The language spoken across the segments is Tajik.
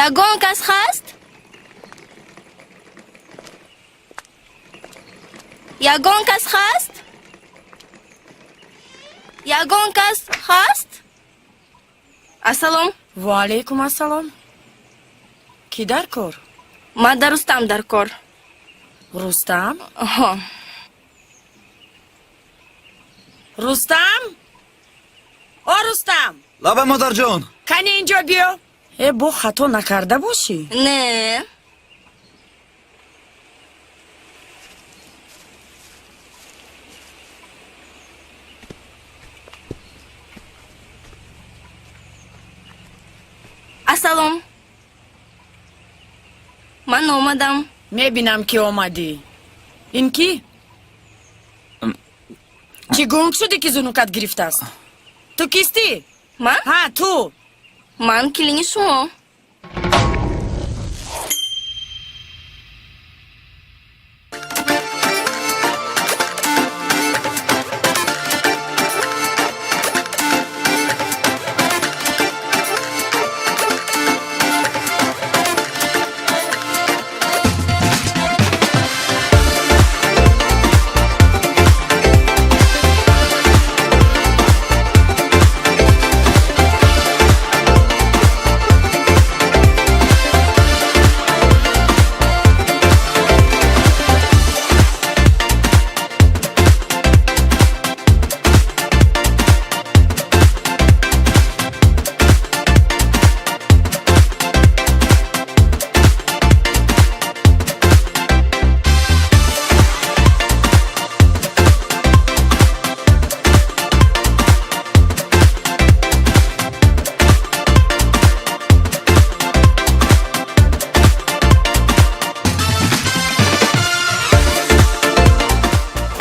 Ягон кас ҳаст? Ягон кас ҳаст? Ягон кас ҳаст? Ассалом. Ва алайкум ассалом. Кӣ дар кор? Ман да Рустам дар кор. Рустам? Оҳо. Рустам? О, Рустам! Лаба, модарҷон. Кани инҷо биё. Э, бо хато накарда бошӣ? Не. Ассалом. Ман омадам. Мебинам, ки омадӣ. Ин кӣ? Чӣ гунг шудӣ, ки зунукат гирифтааст? Ту кистӣ? Ман? Ҳа, ту. Ман келини шумо.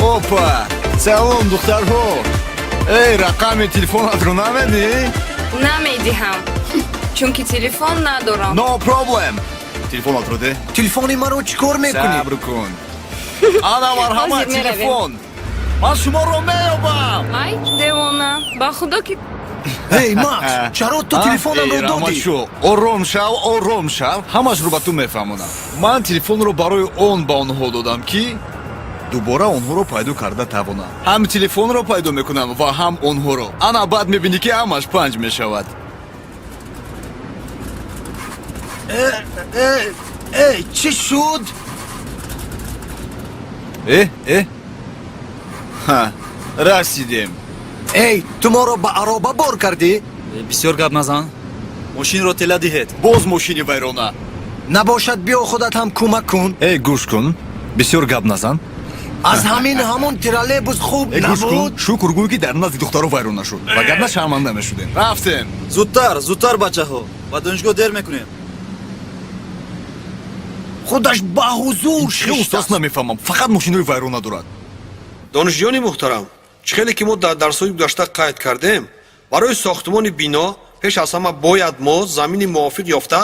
Опа, салом, духтарҳо. Эй, рақами телефонатро намедиҳӣ? Намедиҳам, чунки телефон надорам. No problem. Телефонатро де. Телефони маро чӣ кор мекунӣ? Сабр кун. Ана, марҳамат. Ҳозир меравем. Телефон. Ман шуморо меёбам. Ай, девона, ба худо ки. Эй, Макс, чаро ту телефонамро Эй, додӣ? Раҳматшо, ором шав, ором шав, ҳамашро ба ту мефаҳмонам. Ман телефонро барои он ба онҳо додам, ки дубора онҳоро пайдо карда тавонам. Ҳам телефонро пайдо мекунам ва ҳам онҳоро. Ана, баъд мебинӣ, ки ҳамаш панҷ мешавад. Эй, чӣ шуд? Э, э, ҳа, расидем. Эй, ту моро ба ароба бор кардӣ? Бисёр гап назан, мошинро тела диҳед. Боз мошини вайрона. Набошад, биё, худат ҳам кӯмак кун. Эй, гӯш кун, бисёр гап назан. Аз ҳамин ҳамон троллейбус хуб Э, гӯш кун. набуд. Шукр гӯй, ки дар назди духтаро вайрон нашуд, вагарна шарманда мешудем. Рафтем. Зудтар, зудтар, бачаҳо, ба донишгоҳ дер мекунем. Худаш ба ҳузур Чӣ устаз? шиштааст. Намефаҳмам, фақат мошинои вайрона дорад. Донишҷӯёни муҳтарам, чӣ хеле ки мо дар дарсҳои гузашта қайд кардем, барои сохтмони бино пеш аз ҳама бояд мо замини мувофиқ ёфта,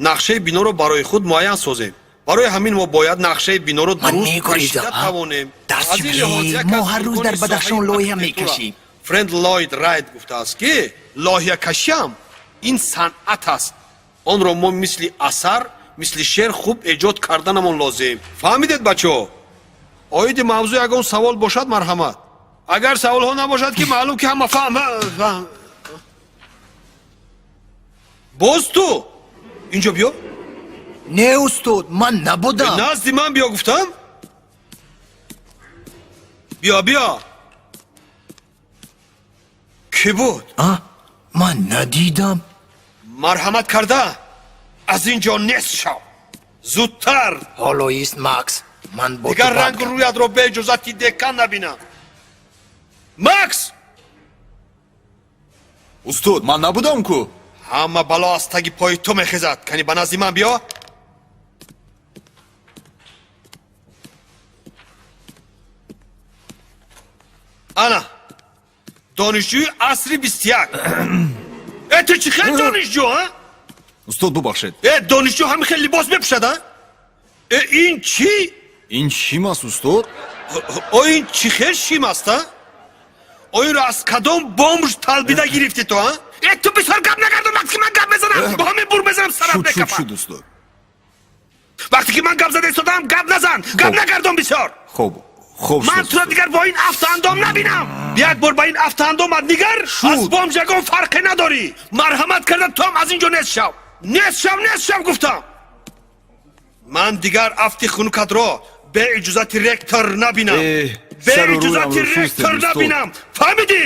нақшаи биноро барои худ муайян созем. Барои ҳамин мо бояд нақшаи биноро Ман дуруст мегурезам, кашида а? тавонем. Дарс Аз ин лиҳоз чӣ? як Мо аз ҳар рӯз дар бузургони Бадахшон соҳаи лоиҳа архитектура, мекашем. Фрэнк Ллойд Райт гуфтааст, ки лоиҳакашиам ин санъат аст. Онро мо мисли асар, мисли шеър хуб эҷод карданамон лозим. Фаҳмидед, бачаҳо? Оиди мавзӯъ ягон савол бошад, марҳамат. Агар саволҳо набошад, ки маълум, ки ҳама фаҳм. Боз ту инҷо биё. Не, устод, ман набудам. Назди ман биё гуфтам. Биё, биё. Кӣ буд? А? Ман надидам. Марҳамат карда, аз ин ҷо нест шав, зудтар. Ҳоло ист, Макс, ман бо ту Дигар банд рангу рӯятро бе иҷозати декан набинам. Макс! Устод, ман набудам ку. Ҳама бало аз таги пои ту мехезад. Кани, ба назди ман биё. Ана, донишҷӯи асри 21. Э, ту чӣ хел донишҷӯ, а? Устод, бубахшед. Э, донишҷӯ ҳамин хел либос мепӯшад, а? Э, ин чӣ? Ин шим аст, устод. О, ин чӣ хел шим аст, а? О, инро аз кадом бомж талбида гирифтӣ ту, а? Э, ту бисёр гап нагардон, вақте ки ман гап мезанам, бо ҳамин бур мезанам, сарат Шуд, шуд, мекафад. шуд, устод. Вақте ки ман гап зада истодам, гап назан, гап Хуб. нагардон бисёр. Хуб, хуб Ман шуд. туро дигар бо ин афтаандом набинам. Як бор ба ин афтаандомат нигар, Шуд. аз бомж ягон фарқе надорӣ. Марҳамат карда, ту ҳам аз ин ҷо нест шав. Нест шав, нест шав гуфтам. Ман дигар афти хунукатро бе иҷозати ректор набинам. Э, Бе сару иҷозати рӯямро шустем, ректор устод. набинам. Фаҳмидӣ?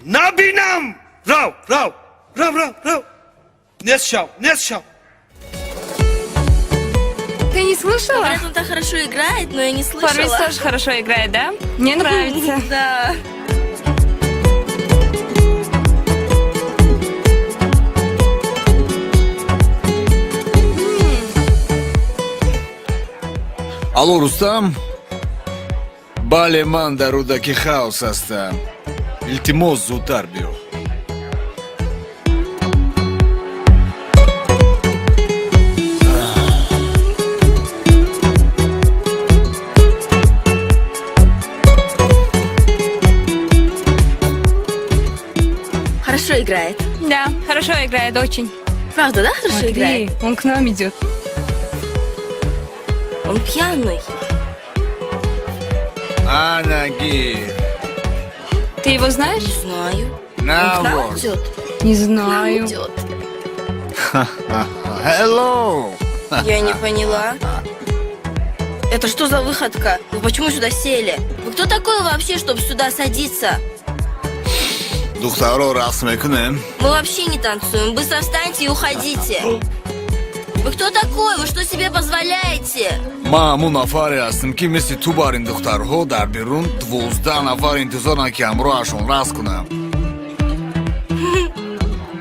Набинам. Рав, рав, рав, рав, рав. Нест шав, нест шав. Ты не слышала? Говорят, он так хорошо играет, но я не слышала. Парвиз тоже хорошо играет, да? Мне нравится. Да. Алло, Рустам? Бале, ман дар Рӯдаки Хаус ҳастам. Илтимос, зудтар биё. Хорошо играет. Да, хорошо играет, очень. Правда, да, хорошо Смотри, играет? он к нам идет. Он пьяный. Ана, гир. Ты его знаешь? Не знаю. Он к нам Навор. идет? Не К нам знаю. идет. Hello. Я не поняла. Это что за выходка? Вы почему сюда сели? Вы кто такой вообще, чтобы сюда садиться? Духтаро, рақс мекунем? Мы вообще не танцуем. Быстро встаньте и уходите. Вы кто такой? Вы что себе позволяете? Ман ҳамун нафаре ҳастам, ки мисли ту бар ин духтарҳо дар берун 12 нафар интизоранд, ки ҳамроҳашон рақс кунам.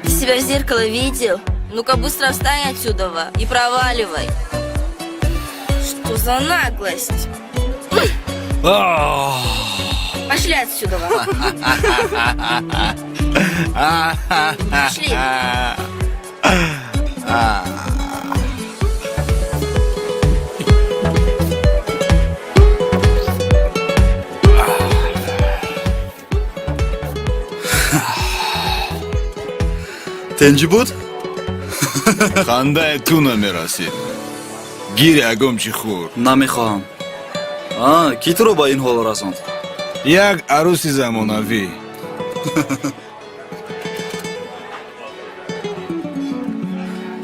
Ты себя в зеркало видел? Ну-ка быстро встань отсюда и проваливай. Что за наглость? Пошли отсюда. Пошли. Тенҷӣ буд? Хандаи ту намерасид. Гир, ягон чӣ хӯр. Намехоҳам. А кӣ туро ба ин ҳол расонд? Як арӯси замонавӣ.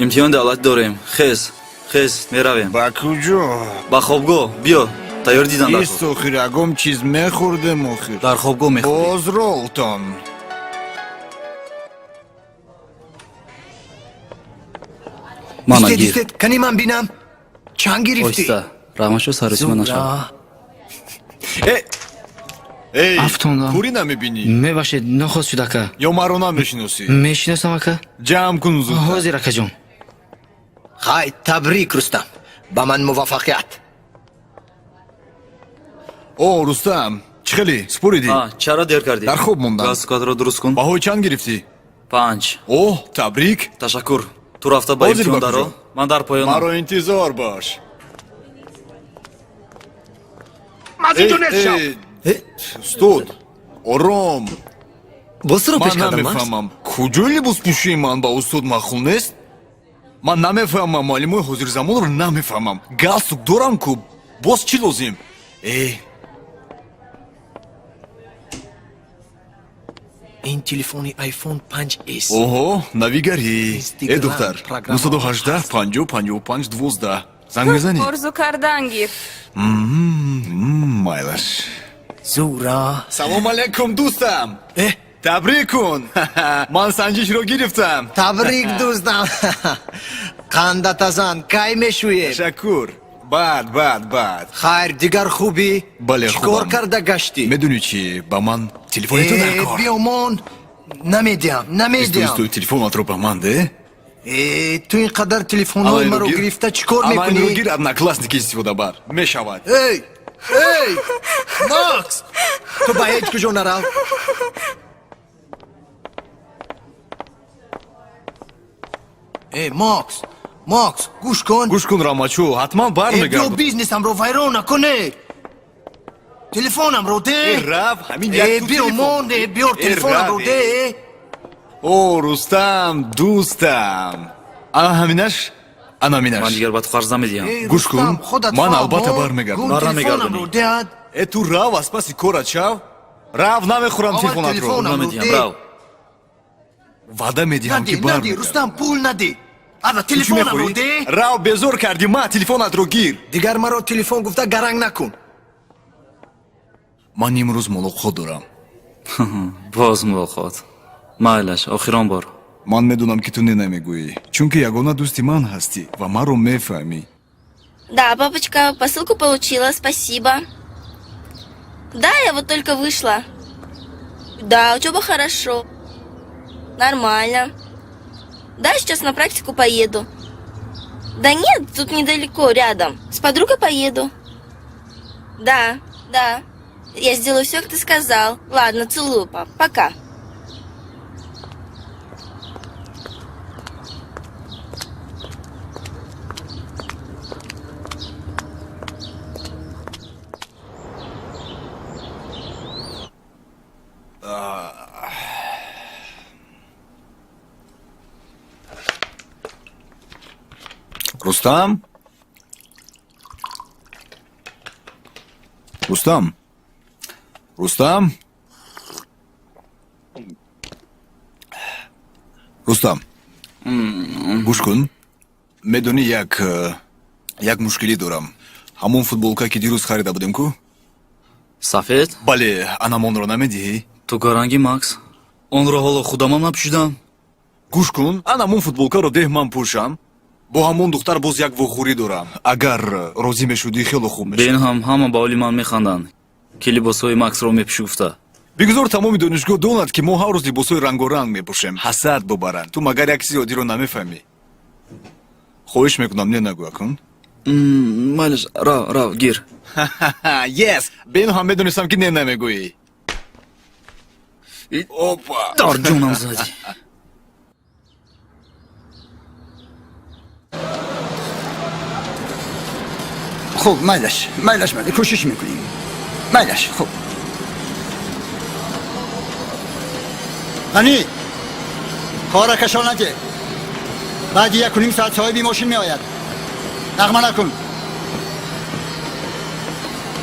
Имтиҳони давлатӣ дорем. Хез, хез, меравем. Ба куҷо? Ба хобгоҳ. Биё, тайёр дидан дар Ист, охир ягон чиз мехӯрдем охир. Дар хобгоҳ мехӯрӣ. Боз Ролтон. Мана, Истед, гир. истед, кани ман бинам. Чанд гирифтӣ? Оҳиста, раҳматшо, саросима нашав. Зура. Э, эй, Афтондам. кӯрӣ намебинӣ? Мебахшед, нохост шуд, ака. Ё маро намешиносӣ? Мешиносам, ака. Ҷамъ кун зудтар. Ҳозир, акаҷон. Хай, табрик, Рустам. Ба ман муваффақият. О, Рустам, чӣ хеле супоридӣ? А чаро дер кардӣ? Дар хоб мондам. Галстукатро дуруст кун. Баҳои чанд гирифтӣ? 5. Оҳ, табрик. Ташаккур. Ту рафта ба Ҳозир имтиҳон ба даро. куҷо? Ман дар поёнам. Маро интизор бош. Аз ин ҷо нест шав. Устод, ором. Боз туро Ман пеш кардам, Макс? намефаҳмам, куҷои либоспӯшии ман ба устод маъқул нест. Ман намефаҳмам, муаллимои ҳозирзамонро намефаҳмам. Галстук дорам ку, боз чӣ лозим? Э. Ин телефони iPhone 5s. Оҳо, навигарӣ. Инстаграм, Э, духтар, программа. 918 50 55 12 занг мезанӣ? Орзу кардан гир. Майлаш. Зура. Салом алейкум, дӯстам. Э, Табрик кун, ман санҷишро гирифтам. Табрик, дӯстам. Қандатазан, кай мешӯем? Ташаккур. Баъд, баъд, баъд. Хайр, дигар хубӣ? Бале, Чӣ кор хубам. карда гаштӣ? Медонӣ чӣ, ба ман телефони ту Э, дар кор. биёмон. Намедиҳам, Исто, намедиҳам. исто, телефонатро ба ман де. Э, ту ин қадар телефонҳои маро гирифта чӣ кор Ана инро мекунӣ? гир, Одноклассники истифода бар мешавад. Эй, эй, Макс, ту ба ҳеҷ куҷо нарав. Эй, Макс, Макс, гӯш кун. Гӯш кун, рамачӯ, ҳатман Э, биё, бармегардам. Бизнесамро вайрон накунӣ. Телефонамро де. Э, рав, ҳамин як Э, ту биё, телефон. мон, э, биёр Э, телефонамро рав, де. О, Рустам, дӯстам, ана ҳаминаш, ана ҳаминаш. Ман дигар ба ту қарз намедиҳам. Эй, Гӯш кун, Рустам, худат ман фаҳмо. албатта бармегардам. Гум Бар намегардонӣ. телефонамро диҳад. Э, ту рав, аз паси корат шав. Рав, намехӯрам Аввал телефонатро. телефонамро Намедиҳам, деҳ. рав. Ваъда медиҳам, ки Нади, нади, Рустам, бармегардам. пул нади. Ана Ту чӣ телефонамро мехоҳӣ? деҳ. Рав, безор кардӣ, ма телефонатро гир. Дигар маро телефон гуфта гаранг накун. Ман имрӯз мулоқот дорам. Боз мулоқот? Майлаш, охирон бор. Ман медонам, ки ту не намегӯӣ, чунки ягона дӯсти ман ҳастӣ ва маро мефаҳмӣ. Да, папочка, посылку получила, спасибо. Да, я вот только вышла. Да, учеба хорошо. Нормально. Да, сейчас на практику поеду. Да нет, тут недалеко, рядом. С подругой поеду. Да, да. Я сделаю все, как ты сказал. Ладно, целую, пап. Пока. Рустам, Рустам, Рустам, Рустам, гӯш кун. Медонӣ, як мушкилӣ дорам. Ҳамон футболка, ки дирӯз харида будем ку? Сафед? Бале, анамонро намедиҳӣ? Ту гаранги, Макс. Онро ҳоло худамам напӯшидам. Гӯш кун, анамон футболкаро деҳ, ман пӯшам. Бо ҳамон духтар боз як вохӯрӣ дорам. Агар розӣ мешудӣ, хело хуб мешуд. Бен ҳам ҳама ба оли ман механданд, ки либосҳои Максро мепӯшӣ гуфта. Бигузор тамоми донишгоҳ донад, ки мо ҳар рӯз либосҳои рангоранг мепӯшем, ҳасад бубаранд. Ту магар як чизи оддиро намефаҳмӣ? Хоҳиш мекунам, не нагӯ акун. Майлаш, рав, рав, гир. Yes, бен ҳам медонистам, ки не намегӯӣ. Опа. Дар ҷонам задӣ. خب майлаш, майлаш, майлаш, кӯшиш мекунем, майлаш. Хуб, ғанӣ, кора кашол наде. Баъди 1.5 соат соҳиби мошин меояд. Нағма накун.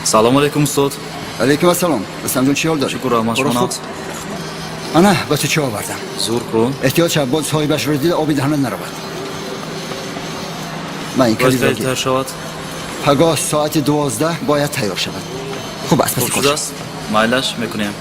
Салом алейкум, устод. Алейкум ассалом, Рустамҷон, чӣ ҳол дорӣ? Шукр, раҳмат. Кора Шумо хуб? нағз? Ана, ба ту чӣ овардам. Зур ку. Эҳтиёт шав, боз соҳибашро дида оби даҳанат наравад. Ман ин Бояд калидро кай гир. тайёр шавад? Пагоҳ соати 12 бояд тайёр шавад. Хуб аст, паси Хуб кор. шудааст, майлаш, мекунем.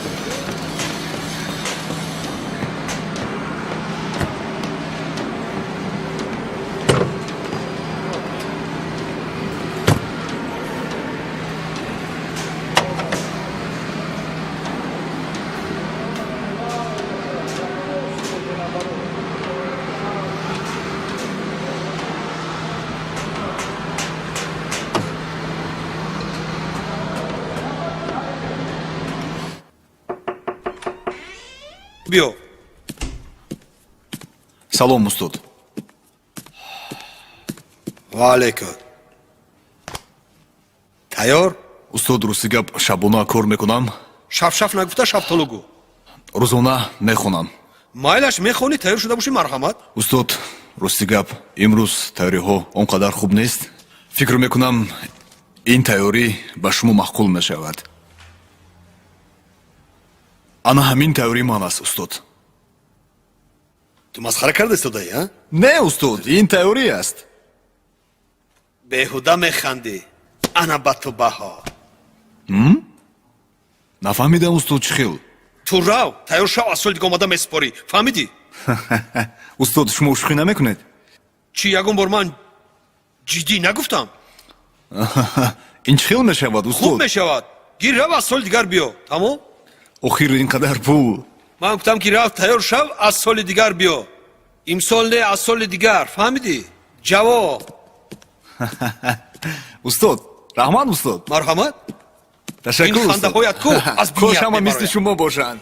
Биё. Салом, устод. Ва алейкум. Тайёр? Устод, рости гап, шабона кор мекунам. Шафшаф нагуфта, шафтолу гӯ. Рӯзона мехонам. Майлаш, мехонӣ, тайёр шуда бошӣ, марҳамат. Устод, рости гап, имрӯз тайёриҳо он қадар хуб нест. Фикр мекунам, ин тайёрӣ ба шумо маъқул мешавад. Ана ҳамин тайёрии ман аст, устод. Ту масхара карда истодаӣ, а? Не, устод, ин тайёрӣ аст. Беҳуда механдӣ. Ана ба ту баҳо. Нафаҳмидам, устод, чӣ хел? Ту рав, тайёр шав, аз соли дига омада месупорӣ, фаҳмидӣ? Устод, шумо шӯхӣ намекунед? Чӣ, ягон бор ман ҷиддӣ нагуфтам? Ин чӣ хел мешавад, Хуб устод? мешавад. Гир, рав, аз соли дигар биё, тамом. Охир ин қадар пул. Ман гуфтам, ки рав, тайёр шав, аз соли дигар биё. Имсол не, аз соли дигар, фаҳмидӣ? Ҷавоб. Устод, раҳмат, устод. Марҳамат. Ташаккур, Ин устод. хандаҳоят ку аз Кош биният ҳама мисли мебарояд. шумо бошанд.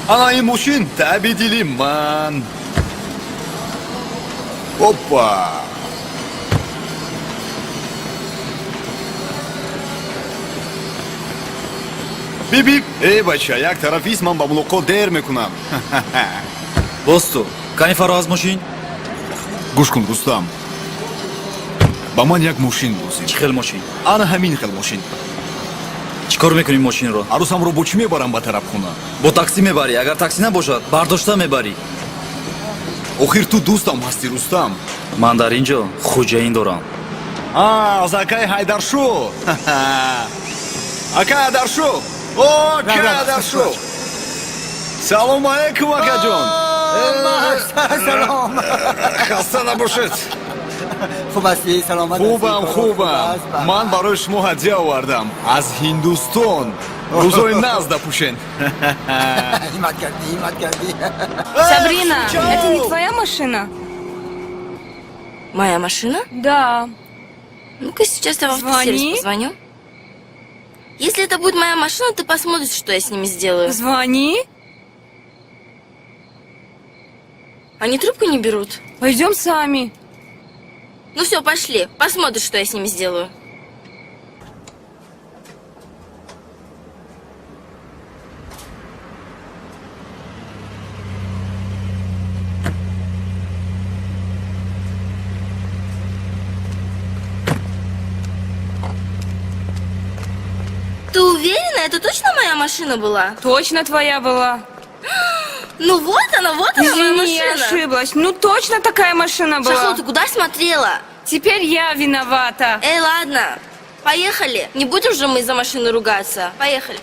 Ана ин мошин таби дили ман. Опа. Бип-бип. Эй, бача, як тараф ист, ман ба мулоқот дер мекунам. Боз ту, кани фаро аз мошин? Гӯш кун, Рустам. Ба ман як мошин лозим. Чӣ хел мошин? Ана ҳамин хел мошин. Чӣ кор мекунӣ мошинро? Арӯсамро бо чӣ мебарам ба тарабхона? Бо таксӣ мебарӣ. Агар таксӣ набошад, бардошта мебарӣ. Охир ту дӯстам ҳастӣ, Рустам. Ман дар ин ҷо хуҷаин дорам. А, аз акаи Ҳайдаршо. Акаи Ҳайдаршо. О, акаи Ҳайдаршо. Салому алайкум, акаҷон. Салом. Хаста набошед. Хуб ҳастӣ, саломат? Хубам, хубам. Ман барои шумо ҳадя овардам аз Ҳиндустон. Рӯзои назда пӯшен. Ҳиммат кардӣ, ҳиммат кардӣ. Сабрина, это не твоя машина? Моя машина? Да. Ну-ка, сейчас я в автосервис Звони. Позвоню. Если это будет моя машина, ты посмотришь, что я с ними сделаю. Звони. Они трубку не берут. Пойдем сами. Ну все, пошли. Посмотришь, что я с ними сделаю. Ты уверена, это точно моя машина была? Точно твоя была. Ну вот она, моя Извини, я машина. ошиблась. Ну точно такая машина была. Шахло, ты куда смотрела? Теперь я виновата. Эй, ладно, поехали. Не будем же мы из-за машины ругаться. Поехали.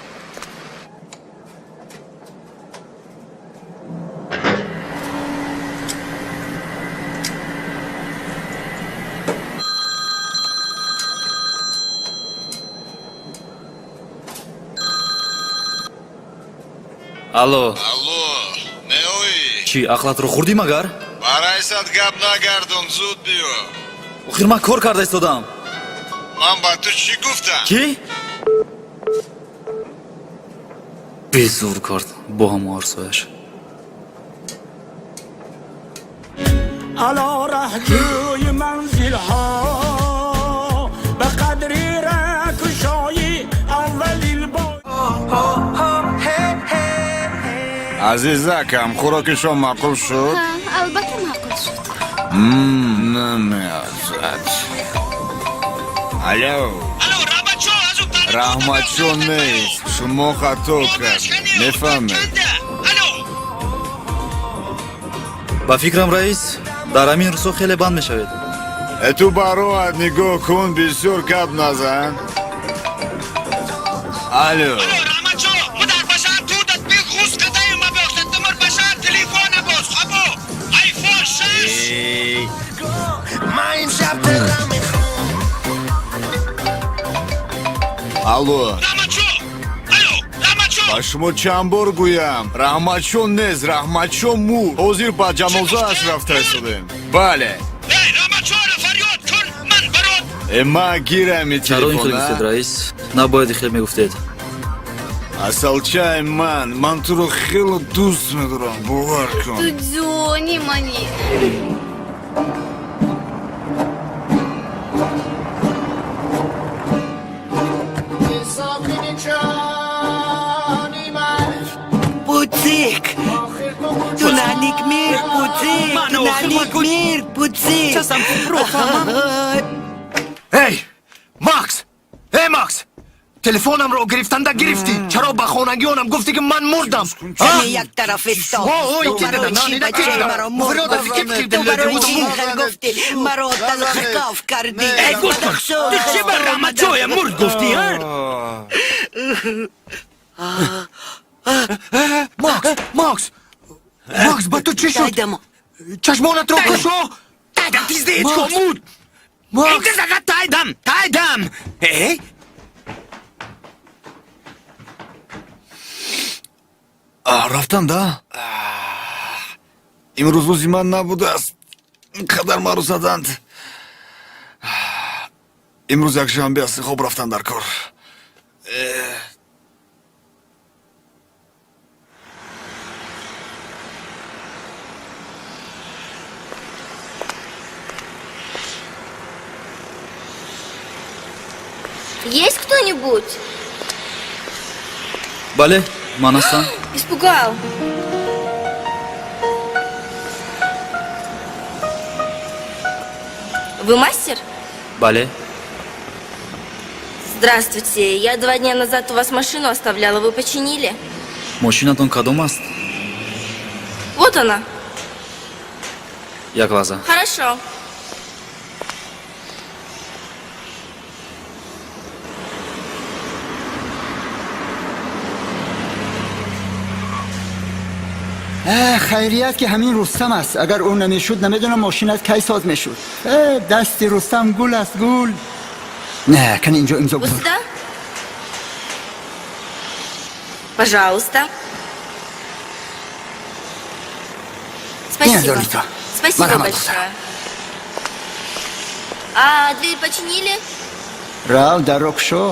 Алло. Алло, меоӣ? Чӣ, ақлатро хӯрдӣ магар? Ба раисат гап нагардон, зуд биё. Охир ман кор карда истодам. Ман ба ту чӣ гуфтам? Чӣ? Безур кард бо ҳамо арсояш. علا رهجوی منزل ها به قدری رکشایی اولین با Азизакам, хӯроки шом маъқул шуд? Албатта, маъқул шуд. Намеарзад. Алло, Раҳматҷон нест, шумо хато кард, мефаҳмед. Ба фикрам, раис, дар ҳамин рӯзҳо хеле банд мешавед. Э, ту бароат нигоҳ кун, бисёр гап назан. Алло. Эй. Алло, ба шумо чанд бор гӯям, Раҳматшон нест, Раҳматшон мурд. Ҳозир ба ҷанозааш рафта истодем. Бале. Э, ма гирами Чаро ин хел гуфтед? телефона. Раис, набояд ин хел мегуфтед. Асалчаи ман, ман туро хело дӯст медорам, бовар кун. Ту мани. Пуцик! Тунаник мир, пуцик! Тунаник мир, пуцик! Эй, Макс! Эй, Макс! Телефонамро гирифтанда гирифтӣ. Чаро ба хонагионам гуфтӣ, ки ман мурдам? Каме як тараф исто. О, ой, Ту ки барои дада, чӣ на, на, ки бачаи дада. маро мурд Фарёд, гуфтӣ? ки Ту дада, барои дада, чӣ ин хел гуфтӣ? Маро талхиков кардӣ. Эй, гӯш кун, ту чӣ ба Раҳматҷоя мурд гуфтӣ, а? Макс, Макс! Макс, ба ту чӣ шуд? Дайдамо. Чашмонатро кушо! Тайдам, тиздеечко мурд. Макс! Интизага тайдам, тайдам. Эй. Рафтан да? Имрӯз рӯзи ман набудааст. Ин қадар маро заданд. Имрӯз якшанбе аст, хоб рафтан дар кор. Есть кто-нибудь? Бале, ман ҳастам. Испугал. Вы мастер? Бале. Здравствуйте. Я 2 дня назад у вас машину оставляла. Вы починили? Мошинатон кадом аст? Вот она. Як лаҳза. Хорошо. Хайрият, ки ҳамин Рустам аст. Агар ӯ намешуд, намедонам мошинат кай соз мешуд. Дасти Рустам гул аст, гул. Не, кани, инҷо имзо Вот гузор. сюда. Пожалуйста. Спасибо. Золита. Спасибо Марҳамат, большое. А дверь починили? Рав, дарро кушо.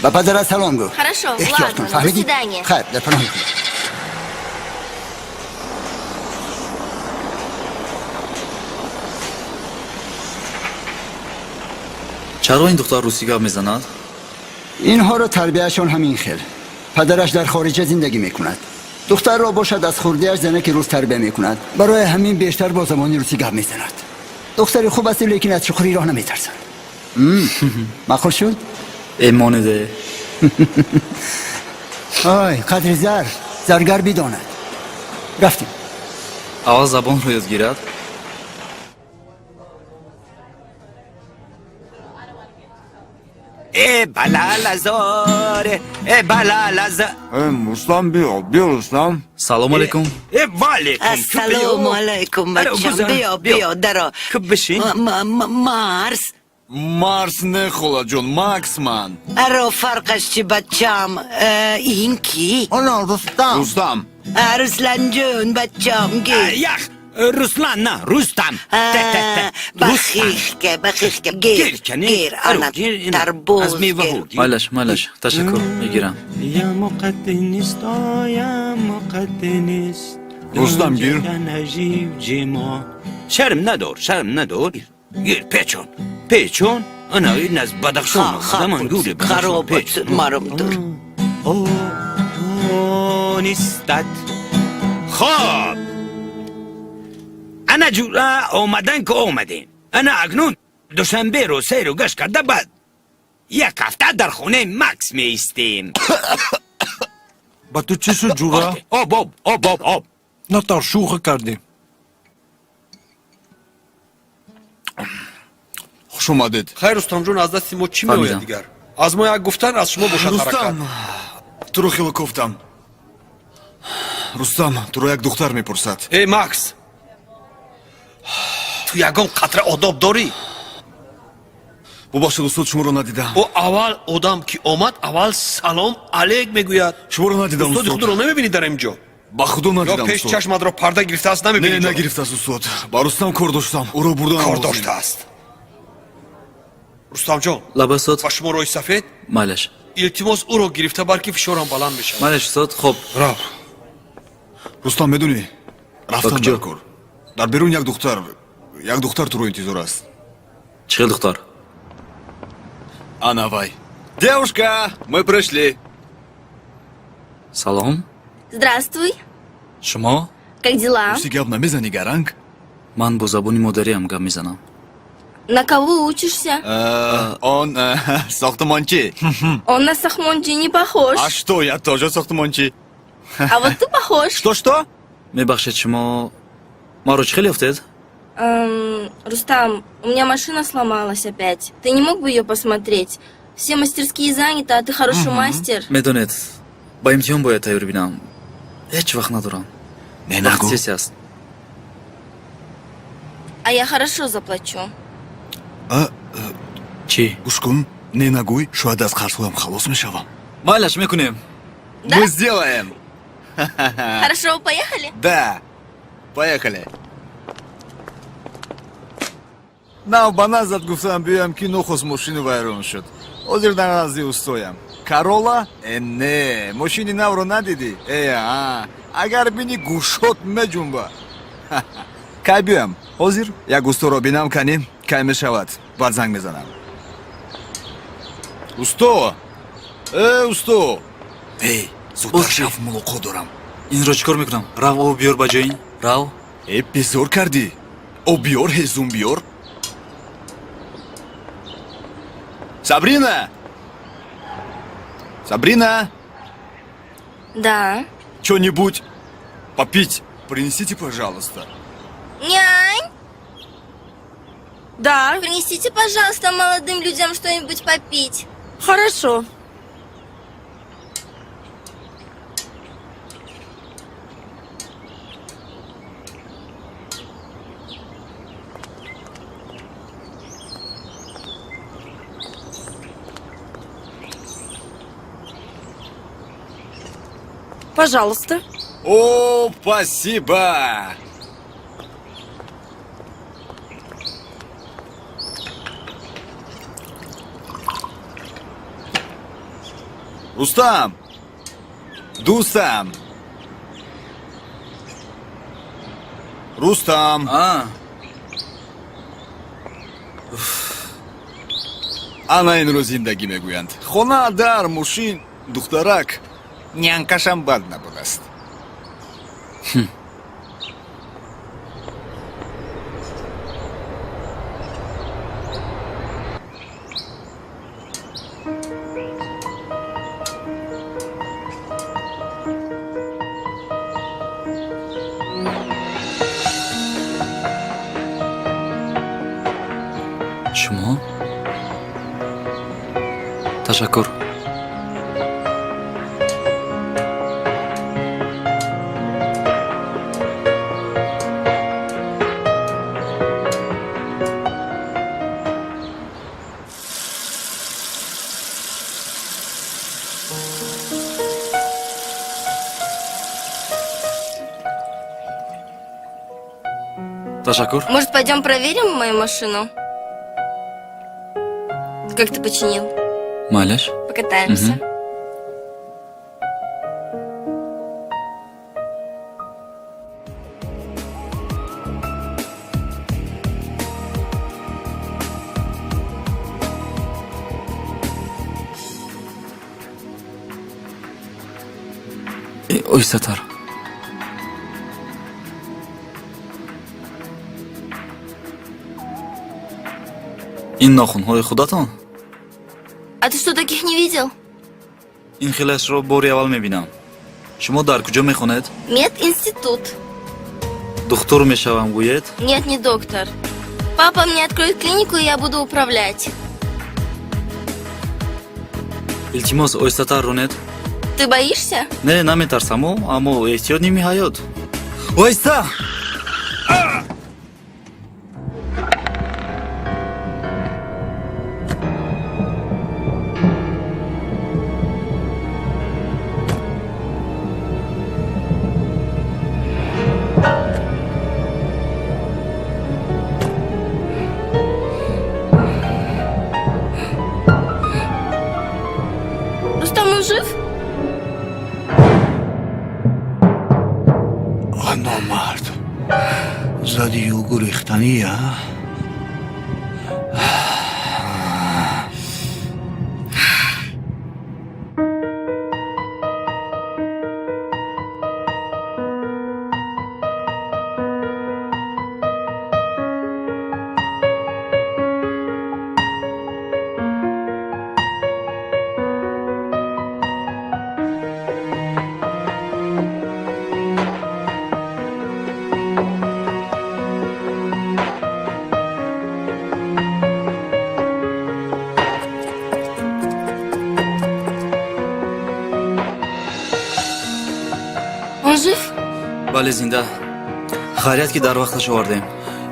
Ба падарат салом гӯ. Хорошо, Эҳтиёт ладно, кун, до фаҳмидӣ? свидания. Хайр, дар паноҳи Худо. Чаро ин духтар русӣ гап мезанад? Инҳоро тарбияшон ҳамин хел. Падараш дар хориҷа зиндагӣ мекунад, духтарро бошад, аз хурдиаш занаки рус тарбия мекунад. Барои ҳамин бештар бо забони русӣ гап мезанад. Духтари хуб аст, лекин аз чуқури роҳ наметарсад. Маъқул шуд? Э, монеде. Ой, қадри зар заргар бидонад. Рафтем. Аввал забонро ёд гирад. Э, балалазор, э, балалазор. Рустам, биё, биё, Рустам. Салом алейкум. Э, валейкум. Ассалому алайкум, бачам. Биё, биё, даро. Бишин. Марс. Марс не, холаҷон, Макс ман. Аро, фарқаш чи, бачам? Ин ки? Оно Рустам. Рустам. Русланҷон, бачам, гир. Ях, Руслан на, Рустам. Бахихке, бахихке, гир, гир, ана, тарбуз, гир. Майлаш, майлаш, ташаккур, мегирам. Я муқадди нест, я муқадди нест. Рустам, гир. Шарм надор, шарм надор. Гир, печон, печон. Ана ин аз Бадахшон омада, гури. Хароб маром дур. Нистат. Хоб, ана ҷура омадан ки омадем, ана акнун Душанберо сайру гашт карда, баъд як ҳафта дар хонаи Макс меистем. Ба ту чӣ шуд, ҷура? Об, об, об, об, об. Натар, шӯхӣ кардем. Хуш омадед. Хайр, Рустамҷон, аз дасти мо чӣ меояд дигар? Аз мо як гуфтан, аз шумо бошад ҳаракат. Рустам, туро хеле кофтам. Рустам, туро як духтар мепурсад. Эй, Макс, ту ягон қатра одоб дорӣ? Бубахшед, устод, шуморо надидам. Ӯ аввал одам ки омад, аввал салом алейк мегӯяд. Шуморо надидам. Устоди устод. худро намебинӣ дар ин ҷо? Ба худо Ё надидам. пеш Устод. чашматро парда гирифтааст, намебинӣ? Не, нагирифтааст, устод. Ба Рустам кор доштам, ӯро бурдан. Кор доштааст, Рустамҷон. Лаба, устод. Ба шумо роҳи сафед. Майлаш. Илтимос, ӯро гирифта бар, ки фишорам баланд мешавад. Майлаш, устод, хоб. Рав. Рустам, медонӣ, рафтан куҷо? дар кор. Дар берун як духтар, як духтар туро интизор аст. Чӣ хел духтар? Ана вай. Девушка, мы пришли. Салом. Здравствуй. Шумо? Как дела? Русӣ гап намезанӣ, гаранг? Ман бо забони модариам гап мезанам. На кого учишься? Он сохтмончи. Он на сохмончи не похож. А что, я тоже сохтмончи. А вот ты похож. Что, что? Мебахшед, шумо маро чӣ хел ёфтед? Рустам, у меня машина сломалась опять. Ты не мог бы ее посмотреть? Все мастерские заняты, а ты хороший мастер. Медонед, ба имтиҳон бояд тайёр бинам, ҳеҷ вақт надорам. Не. Вақт сессия аст. А я хорошо заплачу. Чӣ? Гӯш кун, не нагӯй, шояд аз қарзҳоям халос мешавам. Майлаш, мекунем. Да? Мы сделаем. Хорошо, поехали? Да, поехали. Нав ба наздат гуфтам, биёям, ки нохост мошину вайрон шуд. Ҳозир дар назди устоям. Карола? Э, не, мошини навро надидӣ? Э, а, агар бини, гӯшот меҷунба. Кай биёям? Ҳозир як усторо бинам, канӣ кай мешавад, баъд занг мезанам. Усто, э, усто, эй, зудтар шав, мулоқот дорам. Инро чӣ кор мекунам? Рав, об биёр ба ҷои ин, рав. Э, безор кардӣ. Об биёр, ҳезум биёр. Сабрина, Сабрина! Да. Что-нибудь попить принесите, пожалуйста. Нянь! Да. Принесите, пожалуйста, молодым людям что-нибудь попить. Хорошо. Пожалуйста. О, спасибо! Рустам! Дустам! Рустам! А. Ана, инро зиндагӣ мегӯянд. Хона, дар, мошин, духтарак. Нянкашам бад набудааст. Шумо, ташаккур. Ташаккур. Может, пойдем проверим мою машину? Как ты починил? Майлаш. Покатаемся. Мгм. Оҳистатар. Ин нохунҳои худатон? А ты что, таких не видел? Ин хелашро бори аввал мебинам. Шумо дар куҷо мехонед? Мединститут. Духтур мешавам гӯед? Нет, не доктор. Папа мне откроет клинику, и я буду управлять. Илтимос, оҳистатар ронед. Ты боишься? Не, наметарсаму, аммо эҳтиёт ними ҳаёт. Оҳиста. Рустам, он жив? Номард, задию гурехтания. Он жив? Бале, зинда. Хайрият, ки дар вақташ овардем.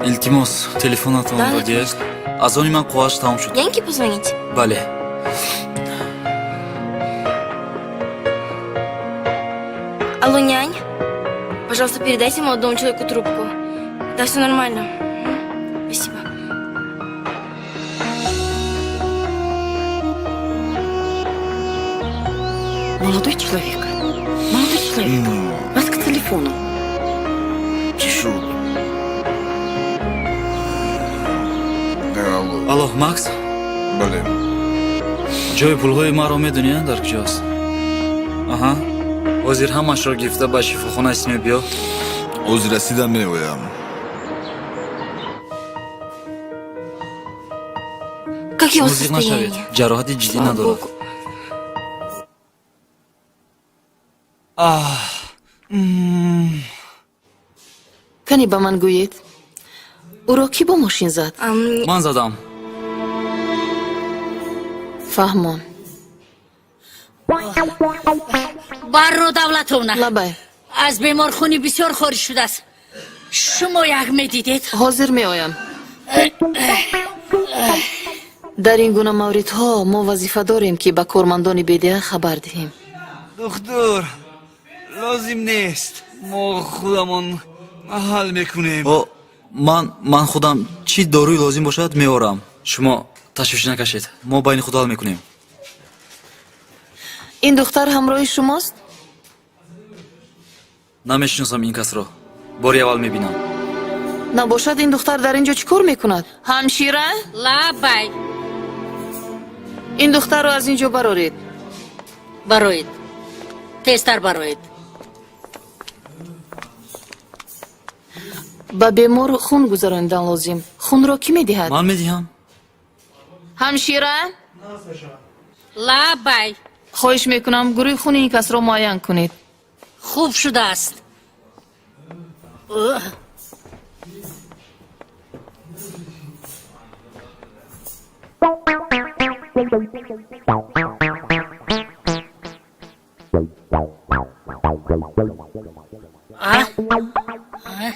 Илтимос, телефонатонро Да, диҳед. Аз они ман қуввааш тамом шуд. Няньке позвонить? Бале. Алло, нянь. Пожалуйста, передайте молодому человеку трубку. Да, все нормально. Мгм. Спасибо. Молодой человек, молодой человек, вас к телефону. Чӣ шуд? Алло. Алло, Макс? Бале. Ҷои пулҳои маро медонӣ, дар куҷост? Аҳа, ҳозир ҳамашро гирифта ба шифохонаи Сино биё. Ҳозир расида меоям. Как его Шумо зиқ нашавед. состояние? Ҷароҳати ҷиддӣ Слава надорад. богу. Аҳ. Кане ба ман гӯед, ӯро кӣ бо мошин зад? Ман задам. Фаҳмон. Барро Давлатовна. Лабай. Аз беморхони бисёр хориҷ шудааст, шумо як медидед. Ҳозир меоям. Дар ин гуна мавридҳо мо вазифа дорем, ки ба кормандони бедиа хабар диҳем. Духтур лозим нест, мо худамон ҳал мекунем. О, ман худам чӣ доруи лозим бошад, меорам. Шумо ташвиш накашед, мо байни худ ҳал мекунем. Ин духтар ҳамроҳи шумост? Намешиносам ин касро, бори аввал мебинам. Набошад, ин духтар дар ин ҷо чӣ кор мекунад? Ҳамшира! Лабай. Ин духтарро аз ин ҷо бароред. Бароед, тезтар бароед. Ба бемор хун гузаронидан лозим. Хунро кӣ медиҳад? Ман медиҳам. Ҳамшира! Лабай. Хоҳиш мекунам, гурӯҳи хуни ин касро муайян кунед. Хуб шудааст. Оҳ. А? А?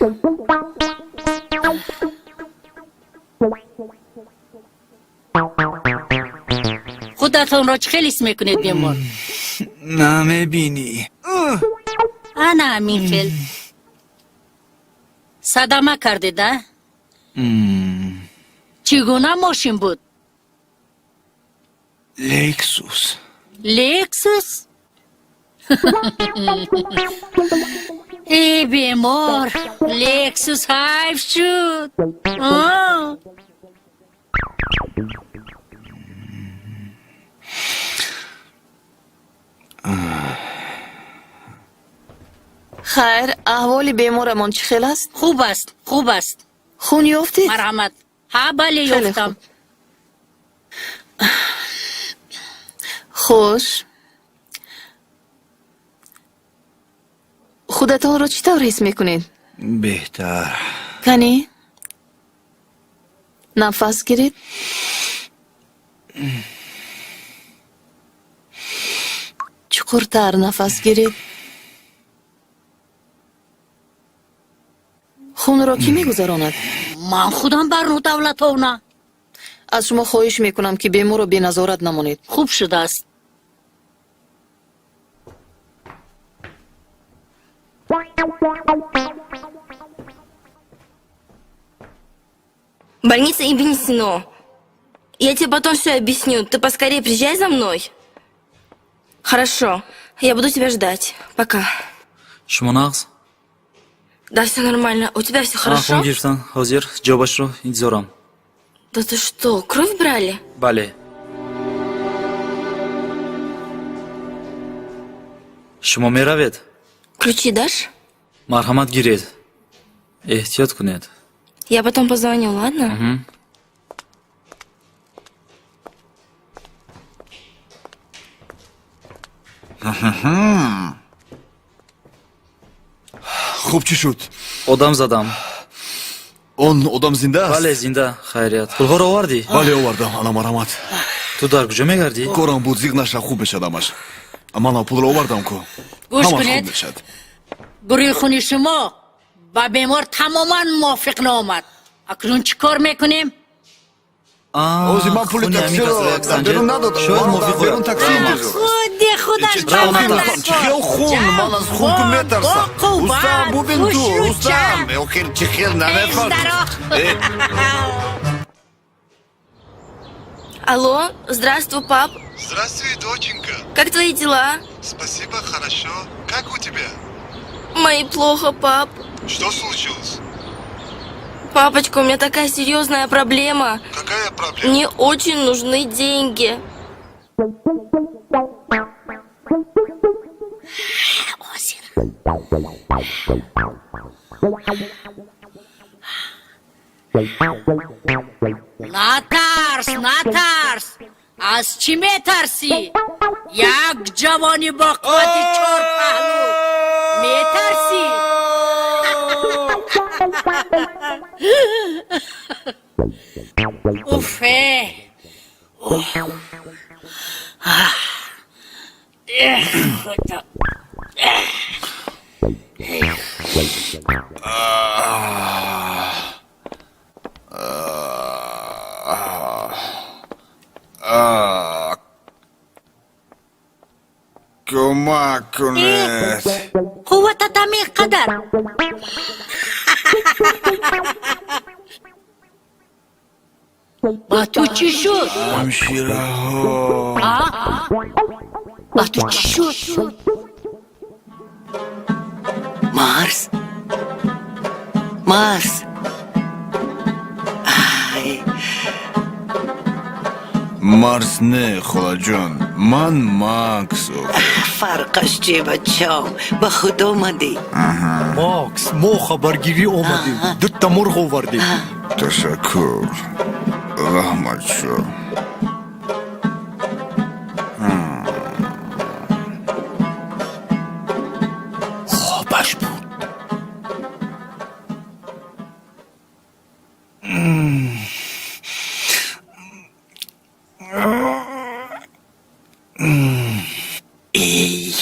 Худатонро чӣ хел ҳис мекунед, бемор? Намебинӣ? Ана ҳамин хел. Садама кардед, а? Чӣ гуна мошин буд? Лексус. Лексус? Э, бемор, Лексус ҳайф шуд. А? Хайр, аҳволи беморамон чӣ хел аст? Хуб аст, хуб аст. Хун ёфтед? Марҳамат. Ҳа, бале. Хеле Ёфтам. хуб. Хуш, худатонро чӣ тавр ҳис мекунед? Беҳтар. Канӣ, нафас гиред. Чуқуртар нафас гиред. Хунро кӣ мегузаронад? Ман худам, Барну Давлатовна. Аз шумо хоҳиш мекунам, ки беморро беназорат намонед. Хуб шудааст. Больница имени Сино. Я тебе потом все объясню. Ты поскорее приезжай за мной. Хорошо. Я буду тебя ждать. Пока. Шумо нағз? Да, все нормально. У тебя все Хун хорошо? гирифтан, ҳозир ҷавобашро интизорам. Да ты что, кровь брали? Бале. Шумо меравед? Ключи дашь? Марҳамат, гиред, эҳтиёт кунед. Я потом позвоню, ладно? Мгм. Хуб, чӣ шуд? Одам задам. Он одам зинда аст? Бале, зинда, хайрият. Пулҳоро овардӣ? Бале, овардам, ана, марҳамат. Ту дар куҷо мегардӣ? Корам буд, зиқ наша, хуб мешад ҳамаш. Мана, пулро овардам ку. Гӯш Ҳамаш кунед. хуб мешад. Гурӯҳи хуни шумо ба бемор тамоман мувофиқ наомад. Акнун чӣ кор мекунем? Ҳозир ман пули хуни ҳамин таксиро касро як дар санҷед. берун надодам. Шояд Ман дар мувофиқ берун ояд. такси интизор аст. Худи худаш. Чӣ хел чӣ хел хун? Ман аз хун ку метарсам. Рустам, бубин ту, Рустам, охир чӣ хел намефаҳмӣ? Э. Алло, здравствуй, пап. Здравствуй, доченька. Как твои дела? Спасибо, хорошо. Как у тебя? Мои плохо, пап. Что случилось? Папочка, у меня такая серьезная проблема. Какая проблема? Мне очень нужны деньги. Натарс, натарс, аз чӣ метарсӣ? Як ҷавони бо қуввати чорпаҳлӯ метарсӣ? Уфе! Эх, худо! Кӯмак кунед. Қувватат ҳамин қадар? Ба ту чӣ шуд? Ҳамшираҳо. Ба ту чӣ шуд? Марс, Марс, ай! Марс не, холаҷон, ман Макс. Фарқаш чи, бачам? Ба худ омадӣ. Макс, мо хабаргирӣ омадем, дута мурғ овардем. Ташаккур, раҳматшо. Хобаш буд. Эй!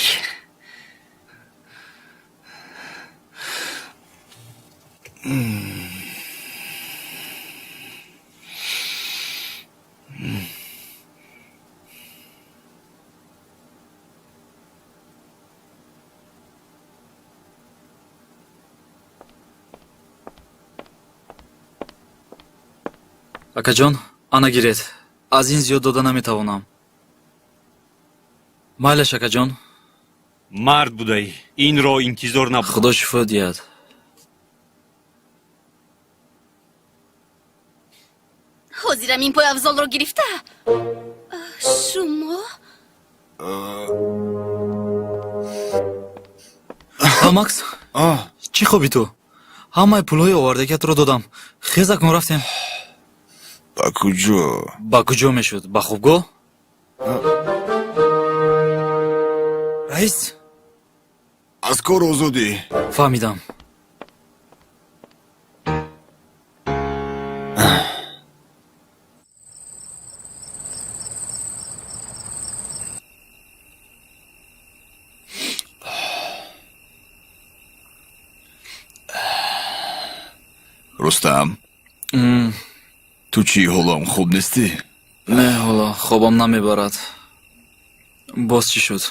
Акаҷон, ана гиред, аз ин зиёд дода наметавонам. Майлаш, акаҷон. Мард будаӣ, инро интизор набуд. Худо шифо диҳад. Ҳозирам ин пойафзолро гирифта. Шумо? А, Макс, чӣ хоби ту? Ҳамаи пулҳои овардагиатро додам. Хез, акнун рафтем. Ба куҷо? Ба куҷо мешуд? Ба хобгоҳ, раис. Аз кор озодӣ. Фаҳмидам. Рустам, ту чӣ, ҳолам хуб нестӣ? Не, ҳоло хобам намебарад. Боз чӣ шуд?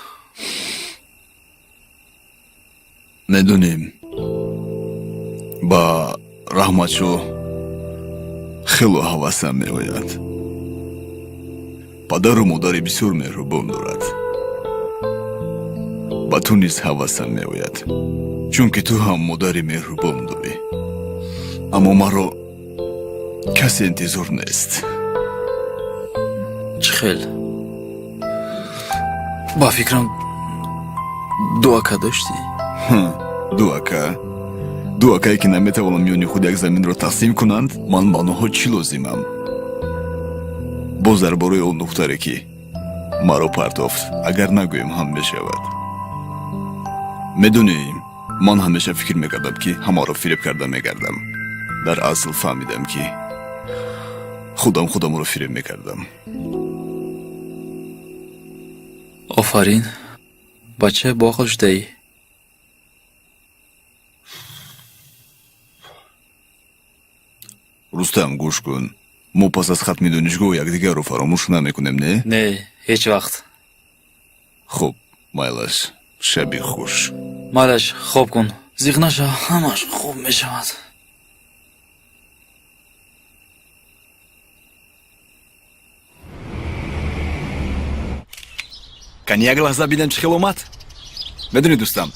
Медонем, ба Раҳматшо хело ҳавасам меояд. Падару модари бисёр меҳрубон дорад. Ба ту низ ҳавасам меояд, чунки ту ҳам модари меҳрубон дорӣ, аммо маро касе интизор нест. Чӣ хел? Ба фикрам, ду ака доштӣ. Ду ака? Ду акае, ки наметавонанд миёни худ як заминро тақсим кунанд. Ман ба онҳо чӣ лозимам? Боз дар бораи он духтаре, ки маро партофт, агар нагӯем ҳам мешавад. Медонӣ, ман ҳамеша фикр мекардам, ки ҳамаро фиреб карда мегардам. Дар асл фаҳмидам, ки худам худамро фиреб мекардам. Офарин, бачаи боақл шудаӣ. Рустам, гӯш кун, мо пас аз хатми донишгоҳ якдигарро фаромӯш намекунем, не? Не, ҳеҷ вақт. Хуб, майлаш, шаби хуш. Майлаш, хоб кун, зиқ нашав, ҳамаш хуб мешавад. Кани, як лаҳза бинем, чӣ хел омад. Медонӣ, дӯстам,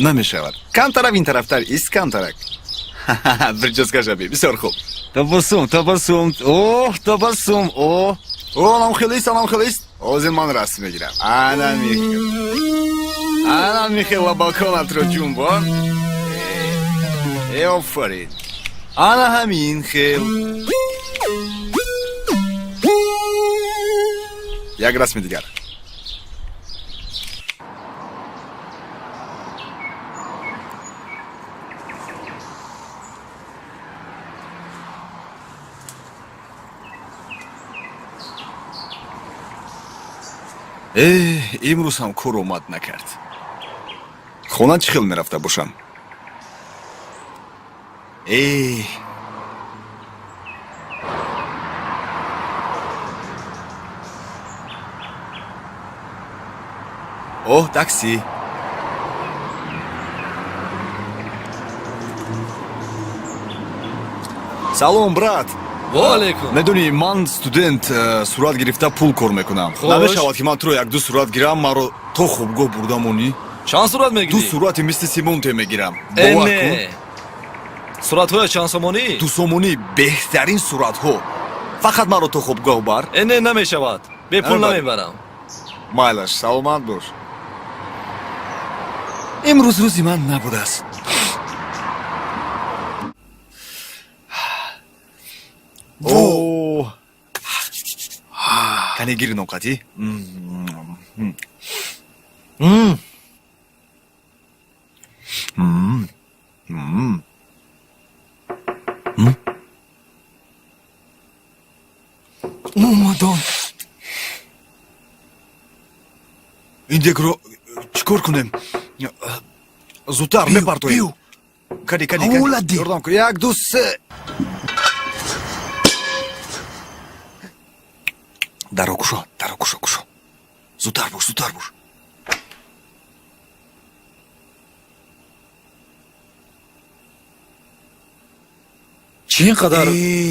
намешавад. Камтарак ин тарафтар ист, камтарак. Прическа шаби, бисёр хуб. Табассум, табассум, оҳ, табассум, о. О, анам хел ист, анам хел ист. Ҳозир ман расм мегирам. Ана михел. Ана михел, лабаконатро ҷунбон. Э, офарин. Ана ҳамин хел. Як расми дигар. Э, имрӯз ҳам кор омад накард. Хона чӣ хел мерафта бошам? Э, оҳ, такси. Салом, брат. Ва алейкум. Медонӣ, ман студент, сурат гирифта пул кор мекунам. Хуш. Намешавад, ки ман туро як-ду сурат гирам, маро то хобгоҳ бурда монӣ? Чанд сурат Ду мегирӣ? сурати мисли Симонте мегирам. Э, Бовар не. кун. Суратҳоя чанд сомонӣ? 2 сомонӣ, беҳтарин суратҳо. Фақат маро то хобгоҳ бар. Э, не, намешавад, бепул Намебарӣ. намебарам. Майлаш, саломат бош. Имрӯз рӯзи ман набудааст. О, кане, гири ноқатӣ. М. М. М. М. Омадон. Ин дегро чӣ кор кунем? Зудтар мепартоем. Кани, кани, кани. Ёрдам кун. Як, ду, се. Даро кушо, даро кушо, кушо. Зудтар бош, зудтар бош. Чӣ ин қадар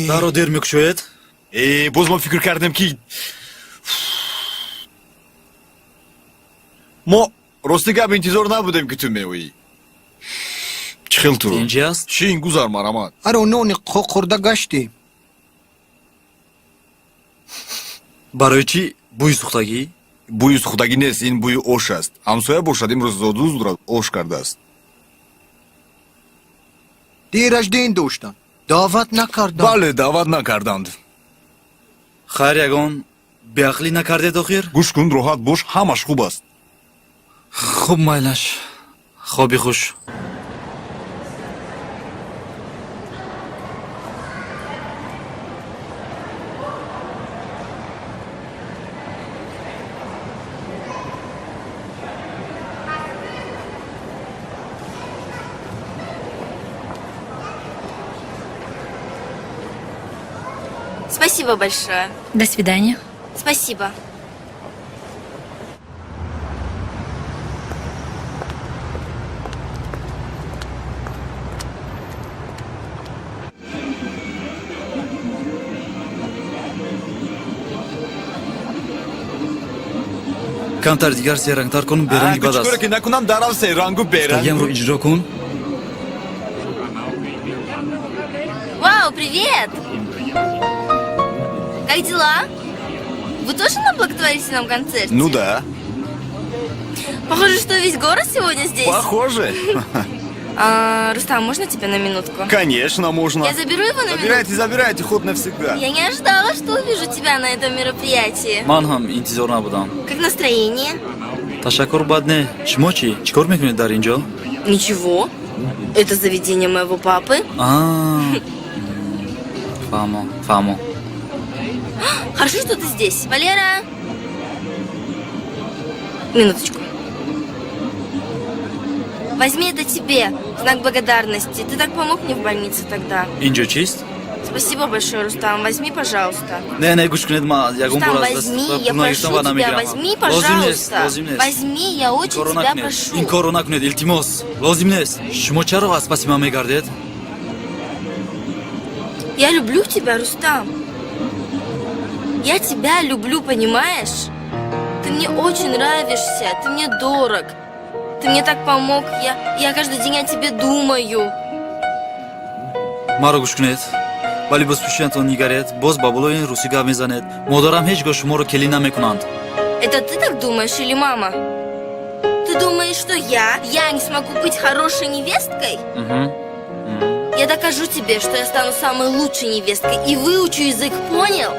дарро дер мекушоед? Э, боз мо фикр кардем, ки мо, рости гап, интизор набудем, ки ту меоӣ. Чӣ хел ту? Инҷи аст? Чӣ ин, гузар, марамат. Аро, нони қоқ хӯрда гаштӣ. Барои чӣ бӯи сӯхтагӣ? Бӯи сӯхтагӣ нест, ин бӯи ош аст. Ҳамсоя бошад, имрӯз зодрӯз ош кардааст. Дираш дин доштанд, даъват накарданд. Бале, даъват накарданд. Хайр, ягон беақлӣ накардед охир? Гӯш кун, роҳат бош, ҳамаш хуб аст. Хуб, майлаш, хоби хуш. Спасибо большое. До свидания. Спасибо. Камтар дигар серангтар кун, беранги бад аст. Чӣ коре ки накунам, дарав серангу беранг. Гуфтагиамро иҷро кун. Вау, привет! Как дела? Вы тоже на благотворительном концерте? Ну да. Похоже, что весь город сегодня здесь. Похоже. А, Рустам, можно тебя на минутку? Конечно, можно. Я заберу его на Забирайте, минутку. забирайте, ход навсегда. Я не ожидала, что увижу тебя на этом мероприятии. Ман ҳам интизор набудам. Как настроение? Ташаккур, бад не. Шумо чӣ, чӣ кор мекунед дар ин ҷо? Ничего. Это заведение моего папы. А, фаҳмо, фаҳмо. Хорошо, что ты здесь. Валера! Минуточку. Возьми это тебе, в знак благодарности. Ты так помог мне в больнице тогда. Ин ҷо чист? Спасибо большое, Рустам. Возьми, пожалуйста. Не, не, гӯш кунед, ман ягон Рустам, бор аз возьми, даст я пул нагирифтам прошу ва тебя, намегирам. возьми, Лозим нест, пожалуйста. лозим нест. Возьми, я Ин очень корро тебя накунед. прошу. Ин корро накунед, илтимос, лозим нест. Шумо чаро аз паси ман мегардед? Я люблю тебя, Рустам. Я тебя люблю, понимаешь? Ты мне очень нравишься, ты мне дорог. Ты мне так помог, я каждый день о тебе думаю. Маро гӯш кунед, ба либоспӯшиятон нигаред, боз ба болои ин русӣ гап мезанед. Модарам ҳеҷ гоҳ шуморо келин намекунанд. Это ты так думаешь или мама? Ты думаешь, что я не смогу быть хорошей невесткой? Мгм. Я докажу тебе, что я стану самой лучшей невесткой и выучу язык, понял?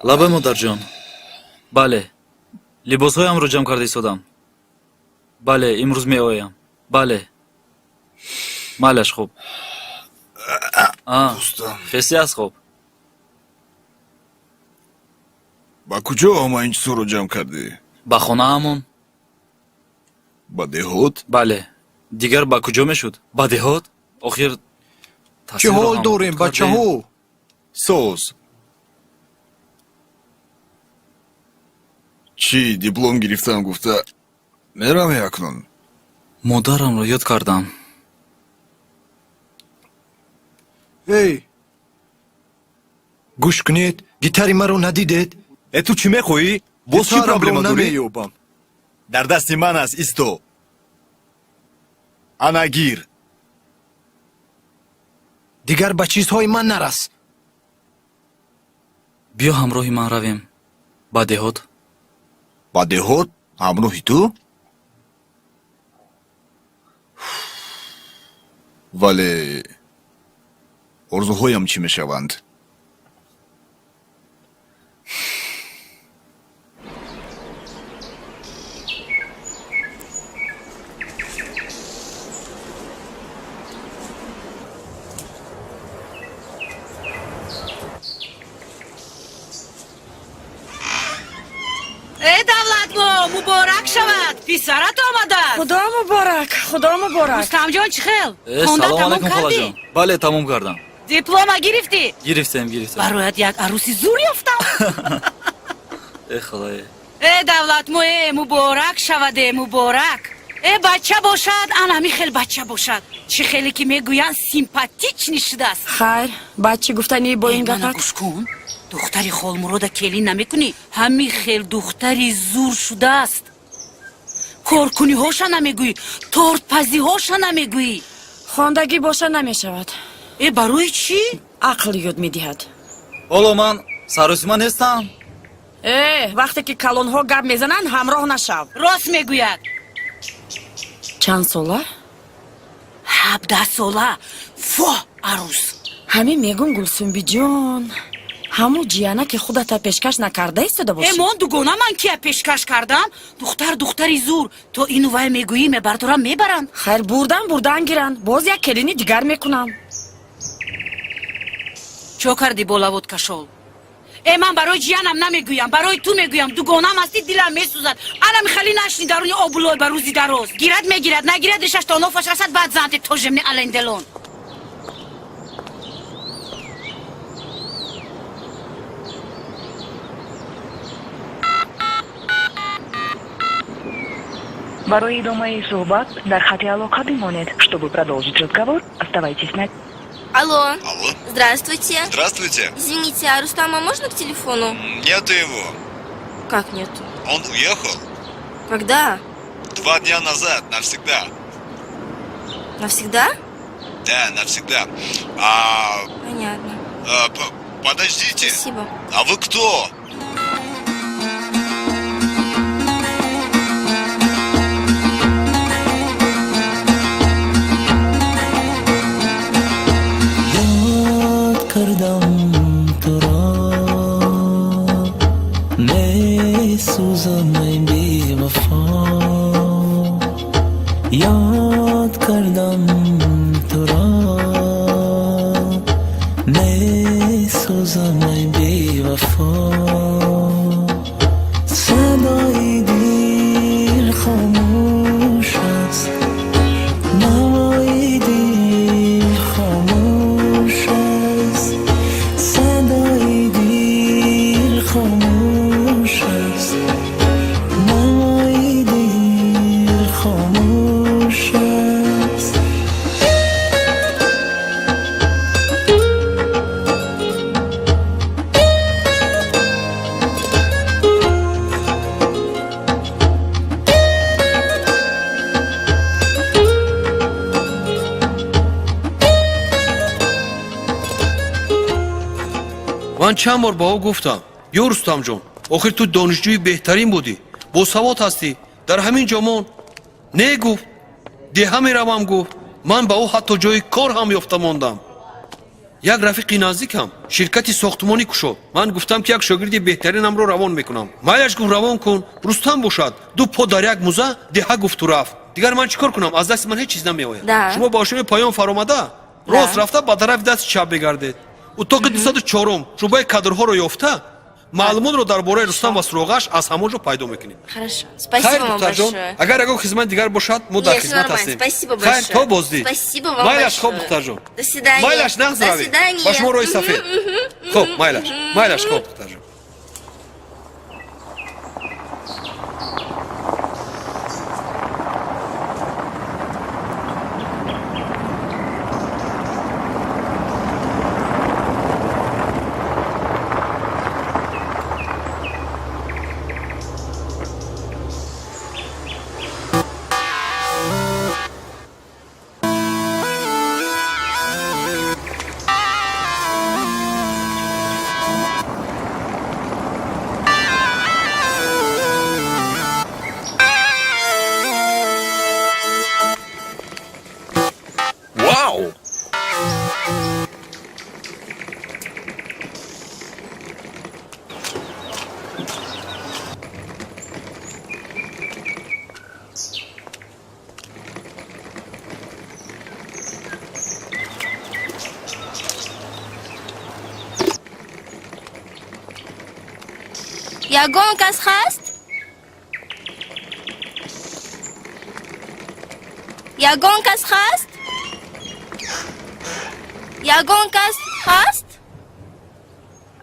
Лабай, модарҷон. Бале, либосҳоямро ҷамъ карда истодам. Бале, имрӯз меоям. Бале, майлаш, хуб. Хеси аст, хуб. Ба куҷо ҳама ин чизҳоро ҷамъ кардӣ? Ба хонаамон. Ба деҳот? Бале, дигар ба куҷо мешуд? Ба деҳот охир. Чӣ ҳол дорем, бачаҳо? Соз. Чӣ, диплом гирифтам гуфта меравӣ акнун? Модарамро ёд кардам. Эй, гӯш кунед, гитари маро надидед? Э, ту чӣ мехоҳӣ? Боз чӣ Гитарамро проблема дорӣ? Намеёбам. Дар дасти ман аст, исто. Ана, гир. Дигар ба чизҳои ман нарас. Биё, ҳамроҳи ман равем ба деҳот. Ба деҳот ҳамроҳи ту? Вале орзуҳоям чӣ мешаванд? Э, Давлатмо, муборак шавад, писарат омадааст. Худо муборак, худо муборак. Рустамҷон, чӣ хел? Э, хонда салом тамом алайкум, кардӣ? холаҷон. Бале, тамом кардам. Диплома гирифтӣ? Гирифтем, гирифтем. Бароят як арӯси зур ёфтам. Э, холае. Э, Давлатмо, э, муборак шавад, э, муборак. Э, бача бошад, ан ҳамин хел бача бошад, чӣ хеле ки мегӯянд, симпатичный шудааст. Хайр, баъд чӣ гуфтанӣ бо ин Э, мана гапат? гӯш кун, духтари Холмурода келин намекунӣ? Ҳамин хел духтари зур шудааст. Коркуниҳоша намегӯӣ, тортпазиҳоша намегӯӣ. Хондагӣ боша намешавад. Э, барои чӣ? Ақл ёд медиҳад. Ҳоло ман саросима нестам. Э, вақте ки калонҳо гап мезананд, ҳамроҳ нашав. Рост мегӯяд. Чанд сола? 17 сола. Фо, арӯс. Ҳамин мегум, Гулсумбиҷон, ҳамун ҷияна ки худата пешкаш накарда истода Э, бошӣ. Мон, дугона, ман кия пешкаш кардам? Духтар духтари зур. То ину вай мегӯӣ, мебардорам, мебаранд. Хайр, бурдан бурдан гиранд, боз як келини дигар мекунам. Чо кардӣ бо лавот кашол? Э, ман барои ҷиянам намегӯям, барои ту мегӯям. Дугонам ҳастӣ, дилам месӯзад. Ана михали нашни даруни обулой ба рӯзи дароз. Гирад мегирад, нагирад, ришаш то нофаш расад, баъд занте тоже мне Ален Делон. Барои идомаи суҳбат дар хати алоқа бимонед. Чтобы продолжить разговор, оставайтесь на Алло. Алло. Здравствуйте. Здравствуйте. Извините, а Рустама можно к телефону? Нету его. Как нету? Он уехал Когда? 2 дня назад, навсегда. Навсегда? Да, навсегда. А, Понятно. а, подождите. Спасибо. А вы кто? Ёд кардам туро, месӯзам, эй бевафо. Ёд кардам туро, месӯзам, эй бевафо. Садои дил хомӯш аст, навои дил хомӯш аст, садои дил. Ман чанд бор ба ӯ гуфтам: ё Рустамҷон, охир ту донишҷӯи беҳтарин будӣ, босавод ҳастӣ, дар ҳамин ҷо мон. Не, гуфт, деҳа меравам, гуфт. Ман ба ӯ ҳатто ҷои кор ҳам ёфта мондам. Як рафиқи наздикам ширкати сохтмонӣ кушод. Ман гуфтам, ки як шогирди беҳтаринамро равон мекунам. Майлаш, гуфт, равон кун. Рустам бошад, ду по дар як муза, деҳа гуфту рафт. Дигар ман чӣ кор кунам? Аз дасти ман ҳеҷ чиз намеояд. Да. Шумо ба ошёни поён фаромада, рост рафта, ба тарафи дасти чап бигардед. Утоқи 204-ум, шӯъбаи кадрҳоро ёфта, маълумотро дар бораи Рустам ва суроғааш аз ҳамон ҷо пайдо мекунед. Хорошо. Спасибо Хайр, вам духтарҷон, большое. агар ягон хизмати дигар бошад, мо дар Нет, всё хизмат нормально. ҳастем. Спасибо Хайр, большое. то боздид. Спасибо вам Майлаш, большое. хоб, духтарҷон. До свидания. Майлаш, нағз До равед. свидания. Ба шумо роҳи сафед. Хоб, майлаш, майлаш, хоб, духтарҷон. Вау! Ягон кас ҳаст? Ягон кас ҳаст? Ягон кас ҳаст?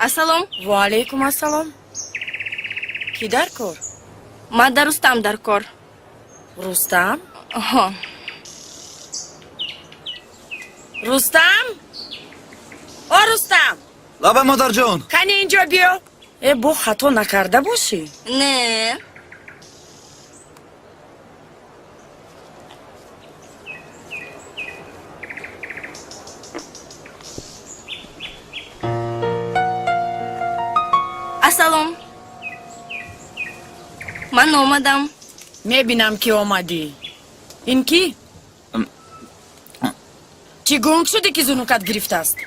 Ассалом. Ва алайкум ассалом. Кӣ дар кор? Ман да Рустам дар кор. Рустам? Оҳо. Рустам, о Рустам! Лабай, модарҷон. Кани инҷо биё. Э, бо хато накарда бошӣ? Не. Ассалом. Ман омадам. Мебинам, ки омадӣ. Ин кӣ? Чӣ гунг шудӣ, ки зунукат гирифтааст?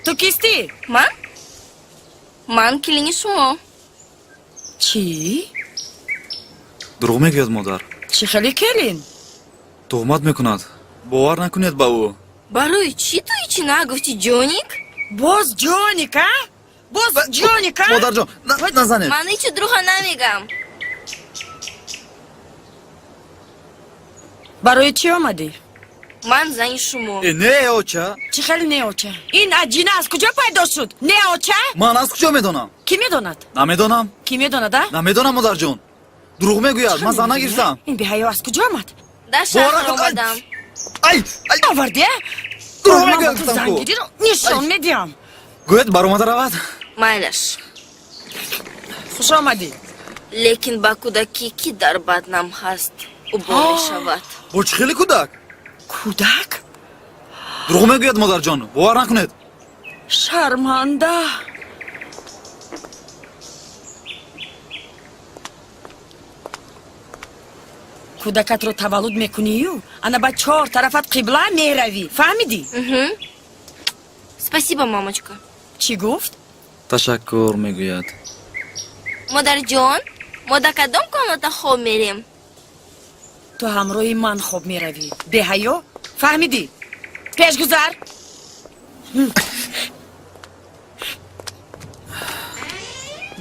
Ту кистӣ? Ман? Ман келини шумо. Чӣ? Дурӯғ мегӯяд, модар. Чӣ хеле келин? Туҳмат мекунад, бовар накунед ба ӯ. Барои чӣ ту ҳечи нагуфтӣ, ҷоник? Боз ҷоник, а? Боз ҷоник, а? Модарҷон, назанед. Ман ҳечи дурӯға намегам. Барои чӣ омадӣ? Ман зани шумо. Э, не, оча. Чӣ хеле не, оча? Ин аҷина аз куҷо пайдо шуд? Не, оча? Ман аз куҷо медонам? Кӣ медонад? Намедонам. Кӣ медонад, а? Намедонам, модарҷон, дурӯғ мегӯяд, ман зан нагирифтам. Ин беҳаё аз куҷо омад? Дар шаҳр омадам. Ай! Оварди, а? Дурӯғ Ман мегӯяд, ба ту гуфтам ку. зангириро нишон медиҳам. Гӯяд, баромада равад. Майлаш. Хуш омадӣ. Лекин ба кӯдакӣ, ки дар батнам ҳаст, убо мешавад. Бо чӣ хеле кӯдак? Кӯдак? Дурӯғ мегӯяд, модарҷон, бовар накунед. Шарманда. Кӯдакатро таваллуд мекунию, ана ба чор тарафат қибла меравӣ, фаҳмидӣ? Спасибо, мамочка. Чӣ гуфт? Ташаккур мегӯяд. Модарҷон, мо дар кадом комната хоб мерем? Ту ҳамроҳи ман хоб меравӣ, беҳаё, фаҳмидӣ? Пешгузар.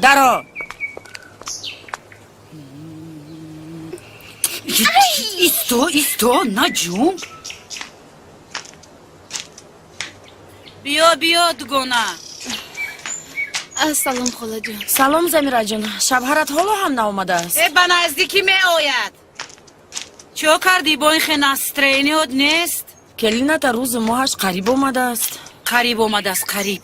Даро. Исто, исто, наҷунб. Биё, биё, дугона. Ассалом, холаҷон. Салом, Замираҷон. Шавҳарат ҳоло ҳам наомадааст? Э, ба наздикӣ меояд. Чо кардӣ, бо ин хе настроение т нест? Келината рӯзу моҳаш қариб омадааст. Қариб омадааст, қариб.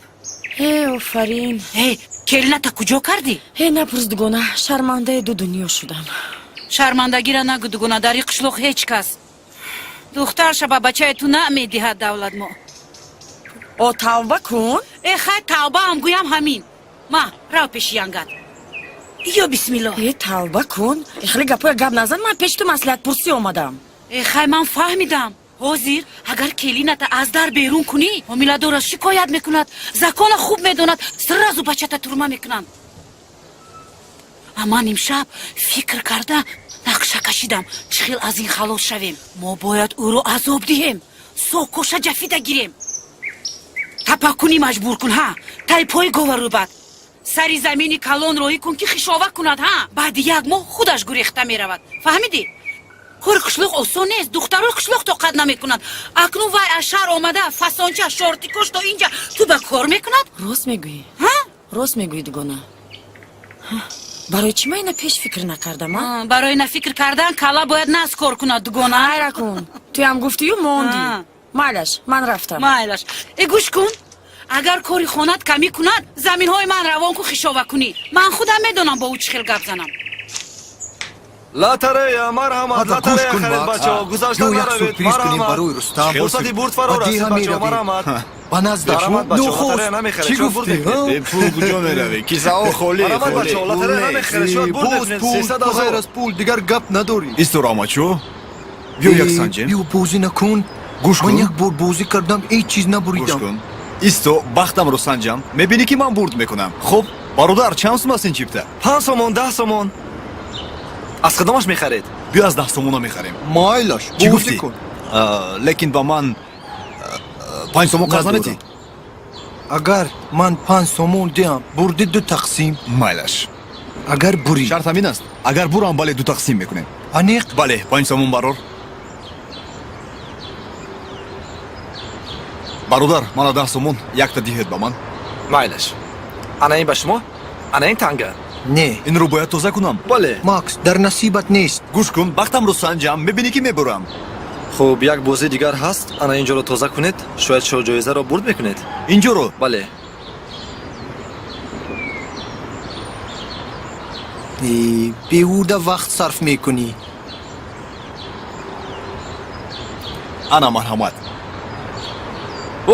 Э, офарин. Э, келината куҷо кардӣ? Э, напурс, дугона, шармандаи ду дунё шудам. Шармандагира нагӯ, дугона. Дар ин қишлоқ ҳеҷ кас духтарша ба бачаи ту намедиҳад, давлатмо. О, тавба кун. Э, хай, тавбаам гӯям ҳамин. Ма, рав пеши янгат. Ё бисмилло. Э, тавба кун. Э, хеле гапоя гап назан, ман пеши ту маслиҳатпурсӣ омадам. Э, хай, ман фаҳмидам. Ҳозир агар келината аз дар берун кунӣ, ҳомиладораш шикоят мекунад, закона хуб медонад, сразу бачата турма мекунанд. А ман имшаб фикр карда нақша кашидам, чӣ хел аз ин халос шавем. Мо бояд ӯро азоб диҳем, сокоша ҷафида гирем. Тапаккунӣ маҷбур кун, ҳа, тайпои гова рӯбад. Сари замини калон роҳӣ кун, ки хишова кунад, ҳа. Баъди як моҳ худаш гурехта меравад. Фаҳмидӣ? Кори қишлоқ осон нест, духтарои қишлоқ тоқат намекунанд. Акнун вай аз шаҳр омада, фасонча, шортикош то инҷа ту ба кор мекунад. Рост мегӯӣ. Рост мегӯӣ, дугона. Барои чӣ ман ина пеш фикр накардам, а? Барои нафикр кардан калла бояд наз кор кунад, дугона. Хайра кун. Туям гуфтию мондӣ. Майлаш, ман рафтам. Майлаш. Э, гӯш кун. Агар кори хонат камӣ кунад, заминҳои ман равон ку хишова кунӣ. Ман худам медонам бо ӯ чӣ хел гап занам. Лотерея, марҳамат, лотерея харед, бачаҳо, гузашта Ё як наравед, сюрприз кунем марҳамат. барои Рустам. Фурсати бурд фаро Ба расид, деҳа бачаҳо, меравем. марҳамат. Ба наздаш. Марҳамат, бачаҳо, Нохост. лотерея намехаред, Чӣ шояд бурд гуфтӣ, мекунед. ҳа? Бепул куҷо меравӣ? Кисаҳо холӣ. Марҳамат, холӣ. бачаҳо, лотерея намехаред, шояд бурд Боз мекунед, пул, 300 ба ғайр ҳазор. аз пул дигар гап надорӣ. Исто, рамачо, биё як Э, санҷем. Биё бозӣ накун. Гӯш Ман кун. як бор бозӣ кардам, ҳеҷ чиз Гӯш набуридам. кун, исто, бахтамро санҷам. Мебинӣ, ки ман бурд мекунам. Хуб, бародар, чанд сум аст ин чипта? 5 сомон, 10 сомон. Аз кадомаш мехаред? Биё, аз 10 сомона мехарем. Майлаш, Чӣ бозӣ гуфтӣ? кун. Лекин ба ман 5 сомон қарз наметӣ? Агар ман 5 сомон диҳам, бурдӣ ду тақсим. Майлаш. Агар бурӣ. Шарт ҳамин аст. Агар бурам, бале, ду тақсим мекунем. Аниқ? Бале, 5 сомон барор. Бародар, мана 10 сомон, якта диҳед ба ман. Майлаш, ана ин ба шумо, ана ин танга. Не. Инро бояд тоза кунам. Бале. Макс, дар насибат нест. Гӯш кун, бахтамро санҷам, мебинӣ, ки мебурам. Хуб, як бозии дигар ҳаст. Ана ин ҷоро тоза кунед, шояд шоҳ ҷоизаро бурд мекунед. Инҷоро? Бале. Э, беҳуда вақт сарф мекунӣ. Ана, марҳамат.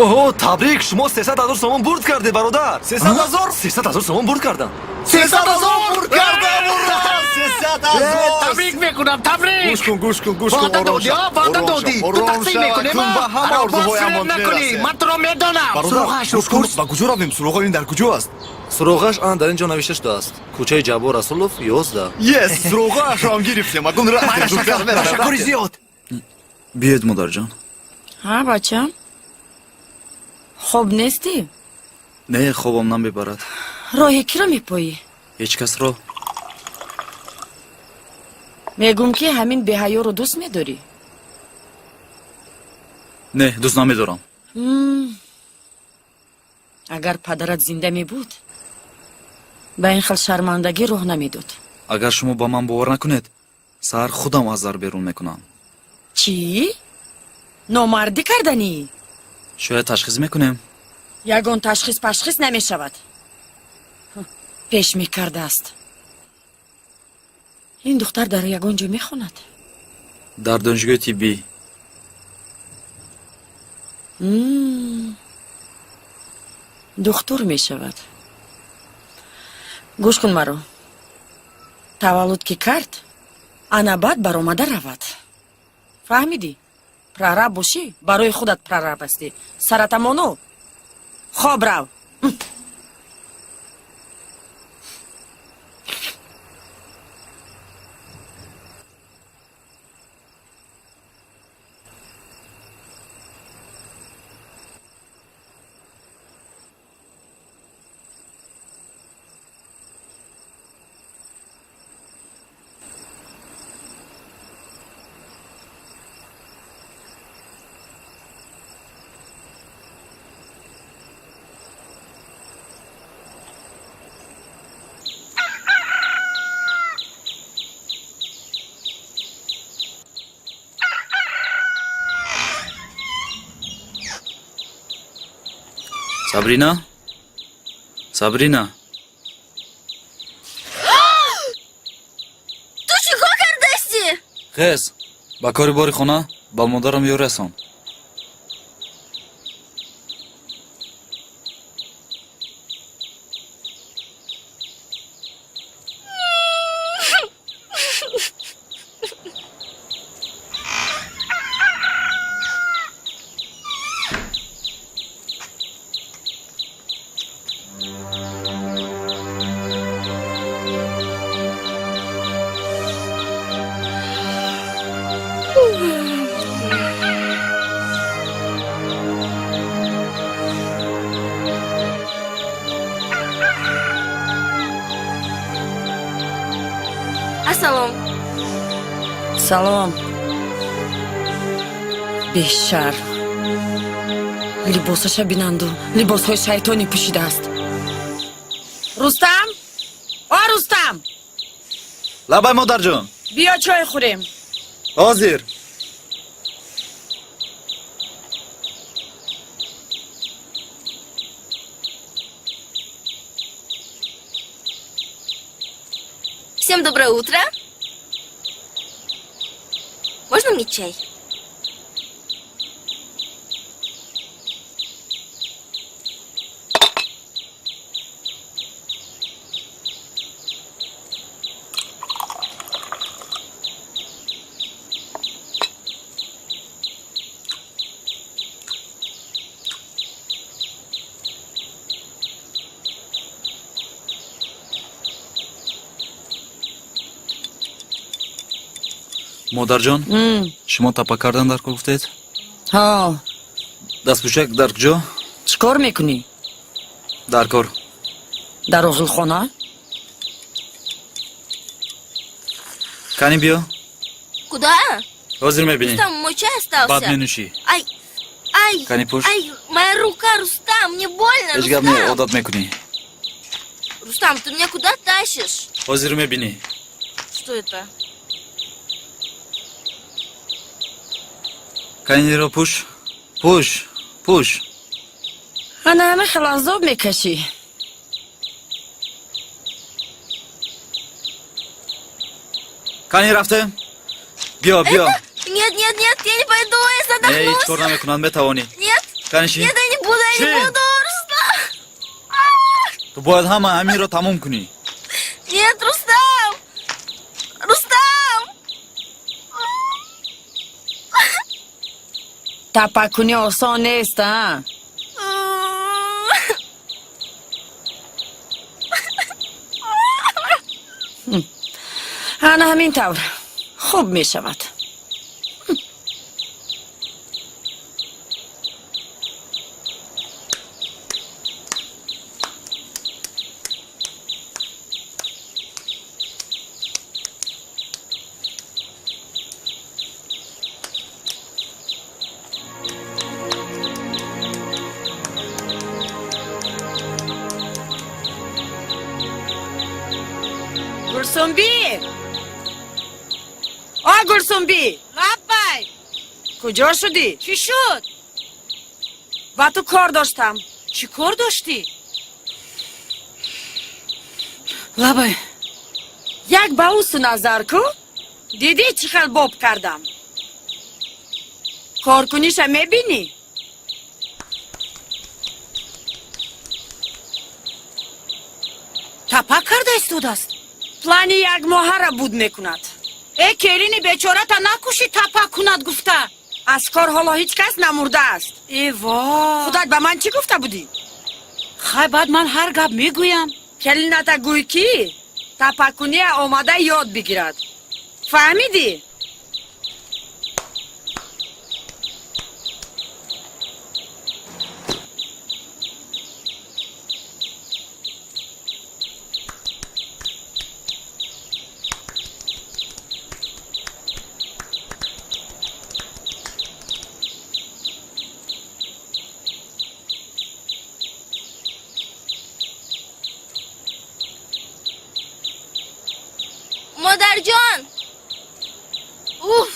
Оҳо, табрик, шумо 300 000 сомон бурд кардед, бародар. 300 000? 300 000 сомон бурд кардам. 300 000 бурд кардам, ура! 300 000! Табрик мекунам, табрик! Гӯш кун, гӯш кун, гӯш кун. Ваъда Ором додӣ, шав, а? Ваъда ором додӣ. шав, Ту ором тақсим шав. мекунем, Акнун а? ба ҳама Ара, боз орзуҳоямон фиреб накунӣ. мерасем. Ман туро медонам. Бародар, Суроғашро гӯш кун, пурс. ба куҷо равем? Суроғаи ин дар куҷо аст? Суроғаш ана дар ин ҷо навишта шудааст: кӯчаи Ҷаббор Расулов, 11. Yes, суроғаашро гирифтем. Акнун рафтем, зудтар меравем. Ташаккури зиёд. Биёед, модарҷон. Ҳа, бачам, хоб нестӣ? Не, хобам намебарад. Роҳи киро мепоӣ? Ҳеҷ касро. Мегӯм, ки ҳамин беҳаёро дӯст медорӣ? Не, дӯст намедорам. Агар падарат зинда мебуд, ба ин хел шармандагӣ роҳ намедод. Агар шумо ба ман бовар накунед, саҳар худам аз дар берун мекунам. Чӣ номардӣ карданӣ? Шояд ташхис мекунем. Ягон ташхис пашхис намешавад. Пеш мекардааст. Ин духтар дар ягон ҷо мехонад? Дар донишгоҳи тиббӣ. Духтур мешавад. Гӯш кун маро. Таваллуд ки кард, ана баъд баромада равад. Фаҳмидӣ? Прораб бошӣ, барои худат прораб ҳастӣ. Саратамону хоб рав. Сабрина, Сабрина! Ту чӣ кор кардасти? Хез, ба кори бори хона ба модарам ё расон. Салом. Салом. Бешарм, либосаша бинанду, либосҳои шайтонӣ пӯшидааст. Рустам, о Рустам! Лабай, модарҷон. Биё, чой хӯрем. Ҳозир. Всем доброе утро. Можно мне чай? Модарҷон, шумо тапа кардан дар кор гуфтед? Ҳо. Дастпӯшак дар куҷо? Чӣ кор мекунӣ? Дар кор. Дар оғилхона? Кани, биё. Куда? Ҳозир мебинӣ. Рустам, мой чай остался. Баъд менӯшӣ. Ай, ай, Кани, пӯш. ай, моя рука, Рустам, мне больно. Ҳеҷ гап не. Рустам. Одат мекунӣ. Рустам, ты меня куда тащишь? Ҳозир мебинӣ. Что это? Каниро пӯш, пӯш, пӯш. Ана ҳама хел азоб мекашӣ. Кани, рафтем, биё, биё. Нет, нет, нет, я не пойду, я Не, ҳеҷ задохнусь. кор намекунад, метавонӣ. Нет, Кани, шин. нет, я не буду, я не Шин. буду, Рустам. Ту бояд ҳама ҳаминро тамом кунӣ. Нет, Рустам! Рустам! Тапакунӣ осон нест, а? Ана ҳамин тавр хуб мешавад. Гулсумби, о Гулсумби! Лаббай. Куҷо шудӣ? Чӣ шуд? Ба ту кор доштам. Чӣ кор доштӣ? Лаббай. Як ба ӯсу назар кун, дидӣ, чӣ хел боб кардам? Коркуниша мебинӣ? Тапак карда истодааст. Плани якмоҳара буд мекунад. Э, келини бечората накушӣ, тапак кунад гуфта. Аз кор ҳоло ҳеҷ кас намурдааст. Э во! Худат ба ман чӣ гуфта будӣ? Хай, баъд ман ҳар гап мегӯям. Келината гӯй, ки тапаккуния омада ёд бигирад, фаҳмидӣ? Модарҷон! Уф!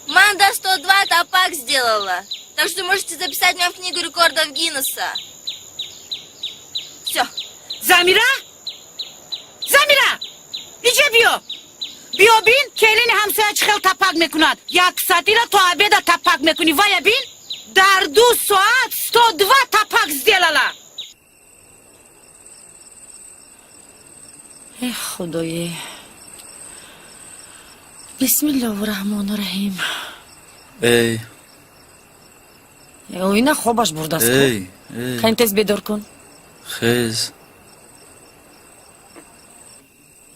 Ман до 102 тапак сделала. Так что можете записать меня в книгу рекордов Гиннесса. Все. Замира, Замира, иҷа биё, биё, бин, келини ҳамсоя чӣ хел тапак мекунад. Як соатира то обеда тапак мекунӣ, вая бин, дар 2 соат 102 тапак сделала. Э, худое, бисмиллоҳу раҳмону раҳим. Эй! Оина хобаш бурдааст. Эй, эй! Кани, тез бедор кун. Хез.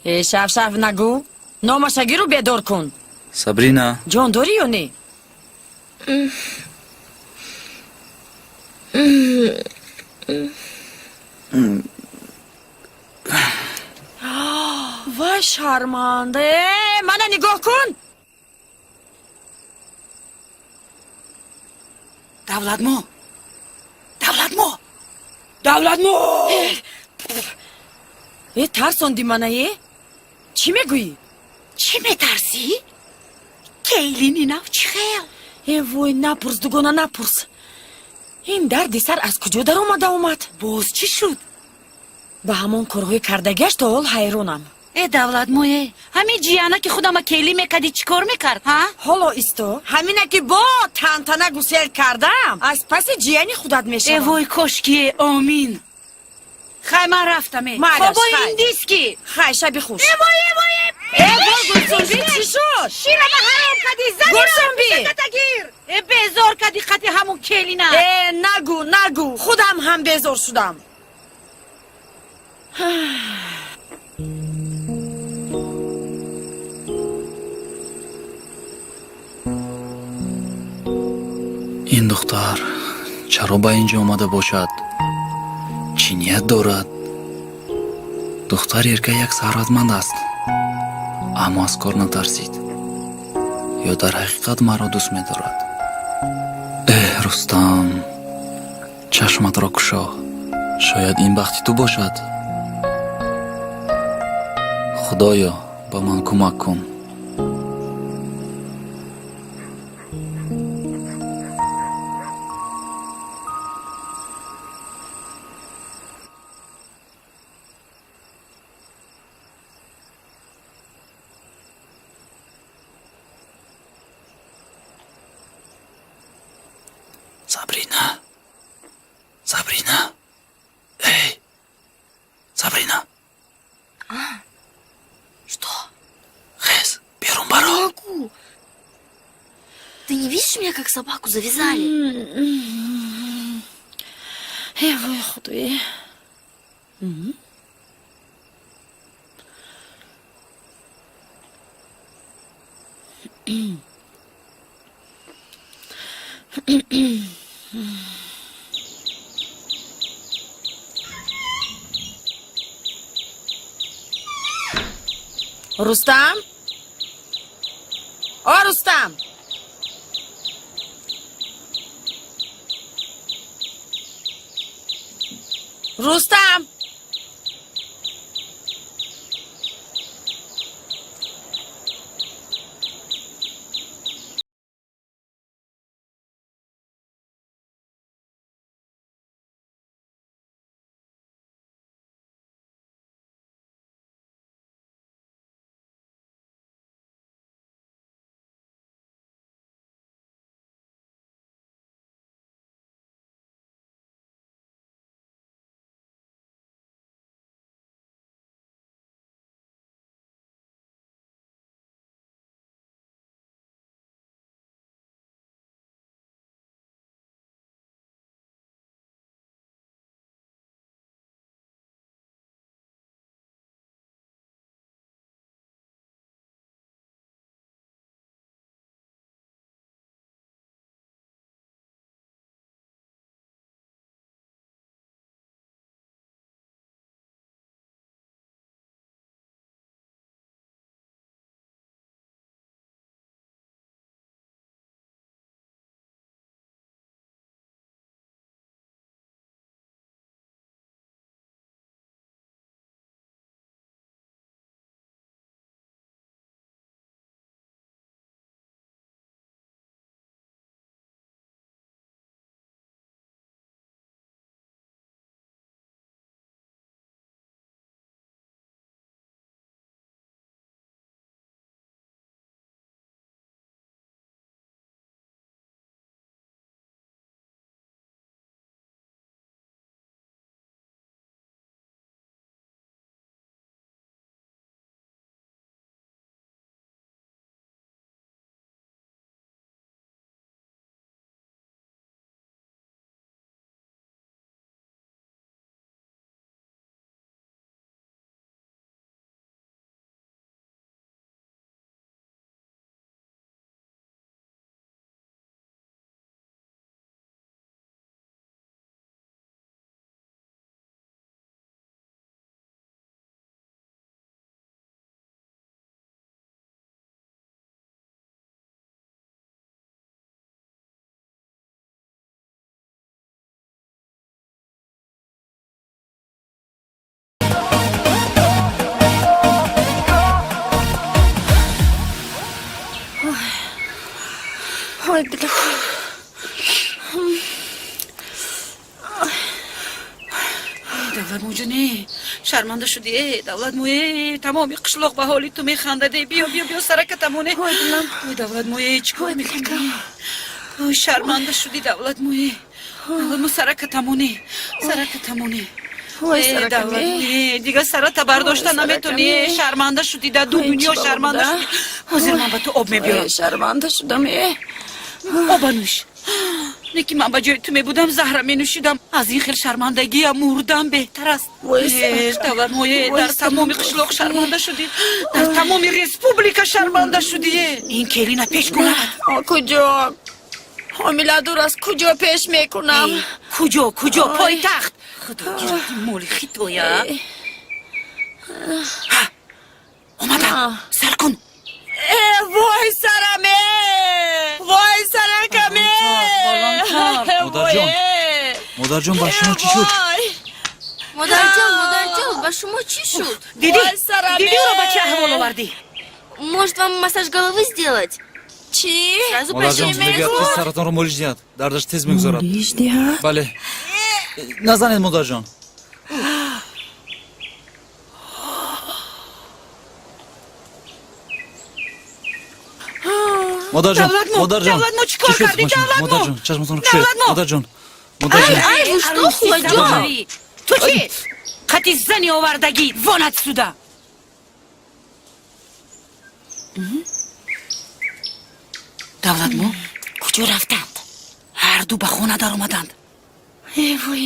Э, шафшаф нагӯ, номаша гиру бедор кун. Сабрина! Ҷон дорӣ ё не? Вай, шарманда! Э, мана нигоҳ кун. Давлатмо, Давлатмо, Давлатмо! Э, тарсонди мана! Е, чӣ мегӯӣ? Чӣ метарсӣ? Келини нав чӣ хел? Э, вой, напурс, дугона, напурс. Ин дарди сар аз куҷо даромада омад? Боз чӣ шуд? Ба ҳамон корҳои кардагиаш то ҳол ҳайронам. Э, Давлатмое, ҳамин ҷияна, ки худама келӣ мекардӣ, чӣ кор мекард, ҳа? Ҳоло исто, ҳамина ки бо тантана гусел кардам, аз паси ҷияни худат э мешавам. Вой, кошкие, омин. Хай, ман рафтам, э. Майлаш, хобои хай. Индийский. Хай, шаби хуш. Э, вой, э, вой, э! Э, вой, Гулсумби, чӣ шуд? Ширама ҳаром кадӣ, Гулсумби! Гир, э, безор кадӣ қати ҳамун келина. Э, нагу, нагу, худам ҳам безор шудам. Ин духтар чаро ба ин ҷо омада бошад? Чӣ ният дорад? Духтари эрка як сарватманд аст, аммо аз кор натарсид. Ё дар ҳақиқат маро дӯст медорад? Эҳ, Рустам, чашматро кушо, шояд ин бахти ту бошад. Худоё, ба ман кӯмак кун. Сабрина, Сабрина, эй, Сабрина! А? Что? Хез, берун баро. Не могу. Ты не видишь, меня как собаку завязали? Э, вой, худое. Рустам? О, Рустам! Рустам! Ой, дилам. Давлатмуҷоне, шарманда шудӣ, э, Давлатму, э, тамоми қишлоқ ба ҳоли ту механдад, э, биё, биё, биё, саракатамоне. Ой, дилам. Ой, Давлатму, э, чӣ кор мекунӣ? Ой, шарманда шудӣ, Давлатму, э. Давлатму, саракатамоне, саракатамоне. Ой, Э, саракаме. Давлатму, э, дигар сарата бардошта Ой, наметонӣ, э, саракаме. шарманда шудӣ, дар ду Ой, дунё чӣ бало шарманда буда? шудӣ. Ҳозир ман ба ту об мебиёрам. Ой, шарманда шудам, э. Оба нӯш. Не ки ман ба ҷои ту мебудам, заҳра менӯшидам. Аз ин хел шармандагиам мурдан беҳтар аст. Вой, Э, саракам. Давлатму, э, Вой, дар тамоми саракам. қишлоқ шарманда шудӣ, дар тамоми республика шарманда шудӣ, э. Ин келина пеш кунад. О, куҷо? Ҳомила дур аз куҷо пеш мекунам? Э, куҷо, куҷо? Ой. Пойтахт. Худо гирад ин моли хитоя. Э. Омадам, сар кун. Э, вой сарам, э! Вой саракам, э! Модарҷон. Вой, э! Модарҷон, ба шумо чӣ шуд? Вой! Модарҷон, модарҷон, ба шумо чӣ шуд? Дидӣ? Вой, сарам, Дидӣ, ӯро ба э! чӣ аҳвол овардӣ? Может, вам массаж головы сделать? Чӣ? Сразу Модарҷон, пройдет. мегӯяд, ки саратонро молиш диҳад, дардаш тез мегузарад. Молиш диҳад? Бале, назанед, модарҷон. Модарҷон, Давлатму, модарҷон, Давлатму, чӣ кор чӣ шуд кардӣ, ба шумо? Давлатму? Модарҷон, чашматонро кушоед. Давлатму! Модарҷон, модарҷон. Ай, вы что, холодён? Ту чӣ? Қати зани овардагӣ, вон отсюда! Давлатму, куҷо рафтанд? Ҳарду ба хона даромаданд. Э, вой.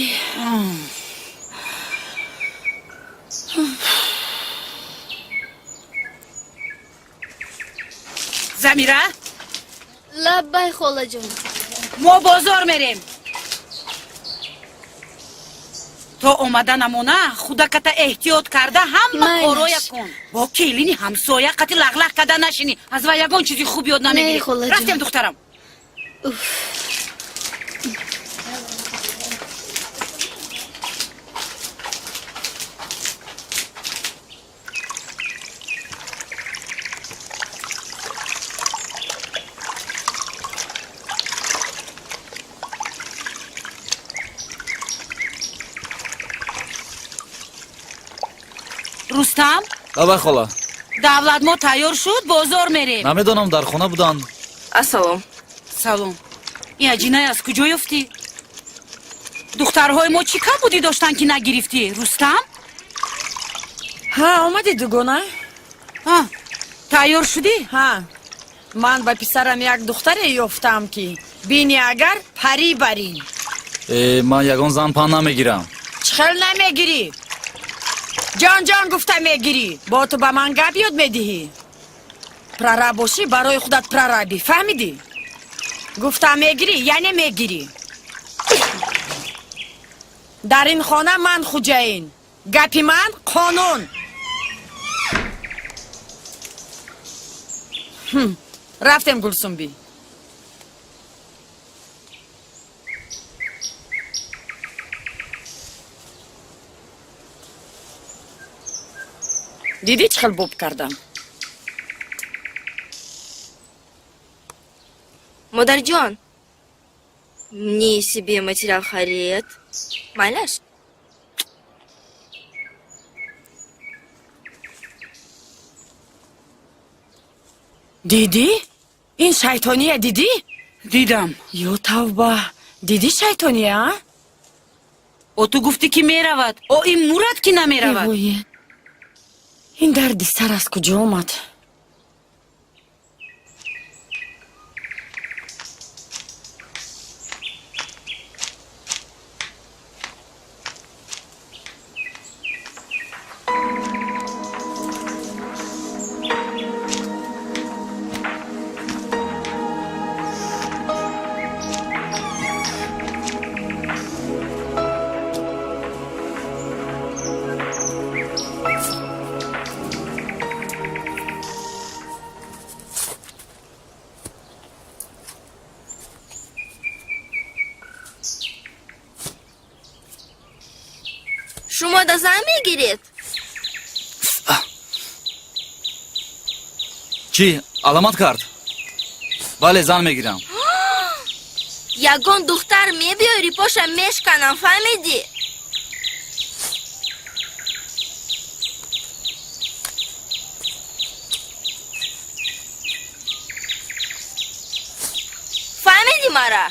Замира. Лаббай, холаҷон. Мо бозор мерем. То омаданамона худаката эҳтиёт карда, ҳама Майлаш. короя кун. Бо келини ҳамсоя қати лағлағ карда нашинӣ, аз вай ягон чизи хуб ёд намегирӣ. Не, холаҷон. Рафтем, духтарам. Уф. Рустам. Лабай, хола. Давлатмо тайёр шуд? Бозор мерем. Намедонам, дар хона буданд. Ассалом. Салом. Ин аҷинай аз куҷо ёфтӣ? Духтарҳои мо чӣ камбудӣ доштанд, ки нагирифтӣ, Рустам? Ҳа, омадӣ, дугона? Ҳа, тайёр шудӣ? Ҳа, ман ба писарам як духтаре ёфтам, ки бини агар парӣ барин. Э, ман ягон зан пан намегирам. Чӣ хел намегирӣ? Ҷон ҷон гуфта мегирӣ. Бо ту ба ман гап ёд медиҳӣ? Прораб бошӣ, барои худат прорабӣ, фаҳмидӣ? Гуфта мегирӣ, яъне мегирӣ. Дар ин хона ман хуҷаин, гапи ман қонун. Рафтем, Гулсумбӣ. Дидӣ, чӣ хел боб кардам? Модарҷон, мне себе материал харед. Майлаш? Дидӣ, ин шайтония дидӣ? Дидам. Ё тавба, дидӣ шайтония, а? О, ту гуфтӣ, ки меравад, о, ин мурад, ки намеравад. Э, ин дарди сар аз куҷо омад? Шумо да зан мегиред? Чӣ, аломат кард? Бале, зан мегирам. Ягон духтар мебиёри, поша мешканам, фаҳмидӣ? Фаҳмидӣ мара?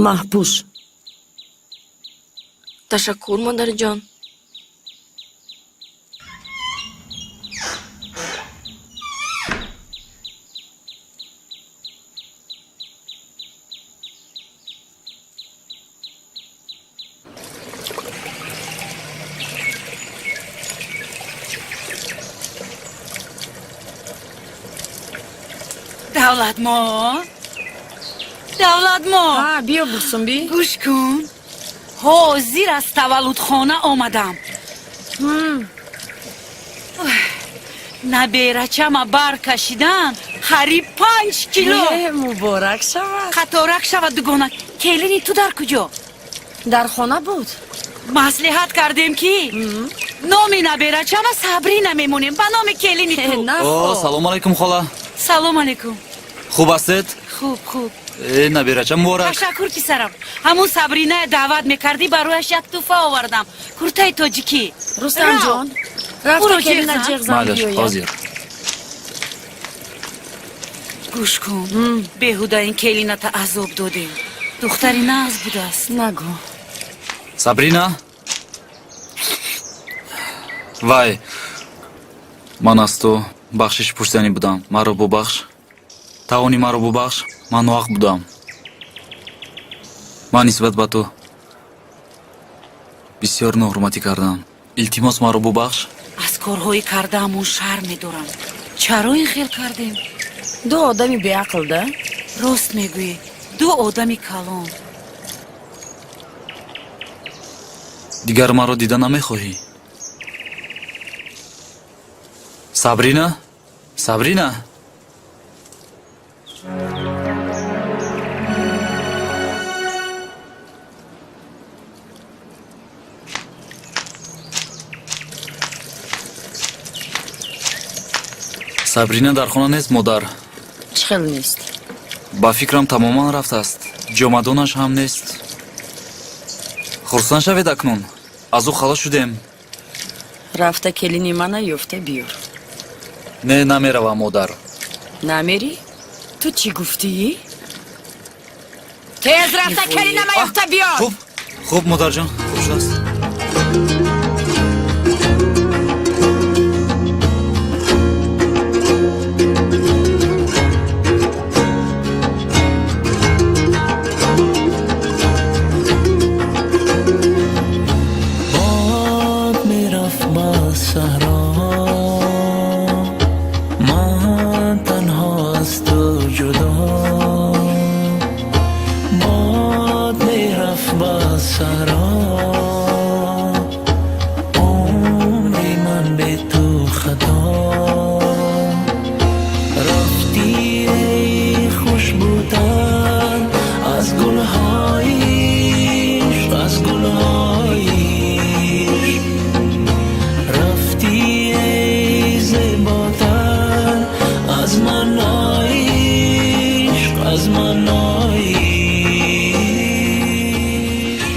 Маҳпӯш. Ташаккур, модарҷон. Давлатмо, Давлатмо. Биё, Гулсумби. Гӯш кун, ҳозир аз таваллудхона омадам. Наберачама баркашидан, қариб 5 кило. Муборак шавад. Қаторак шавад, дугона. Келини ту дар куҷо? Дар хона буд. Маслиҳат кардем, ки номи наберачама Сабрина мемонем, ба номи келини ту. О, салому алайкум, хола. Салом алейкум. Хуб ҳастед? Хуб, хуб. Э, наберача муборак. Ташаккур, писарам. Ҳамун Сабриная даъват мекардӣ, барояш як тӯҳфа овардам, куртаи тоҷикӣ. Рустамҷон, рафта келина ҷеғ зан. Майлаш. Биёяд. Ҳозир. Гӯш кун, беҳуда ин келината азоб додем, духтари нағз будааст. Нагӯ. Сабрина, вай, ман аз ту бахшиш пурсиданӣ будам. Маро бубахш, тавони маро бубахш. Ман ноҳақ будам. Ман нисбат ба ту бисёр ноҳурматӣ кардам. Илтимос, маро бубахш. Аз корҳои кардаамон шарм медорам. Чаро ин хел кардем? Ду одами беақл да. Рост мегӯӣ, ду одами калон. Дигар маро дида намехоҳӣ, Сабрина? Сабрина. Сабрина дар хона нест, модар. Чӣ хел нест? Ба фикрам, тамоман рафтааст. Ҷомадонаш ҳам нест. Хурсанд шавед, акнун аз ӯ халос шудем. Рафта келини мана ёфта биёр. Не, намеравам, модар. Намерӣ? Ту чӣ гуфтӣ? Тез рафта келинама ёфта биёр. Хуб, хуб, модарҷон, хуб шудааст. Бод мерафт ба саҳро, ман танҳо аз ту ҷудо. Бод мерафт ба саҳро, умри ман бе ту хато. Рафтӣ, эй хушбӯтар аз гулҳои ишқ, аз гулҳои ишқ. Рафтӣ, эй зеботар аз маънои ишқ, аз маънои ишқ.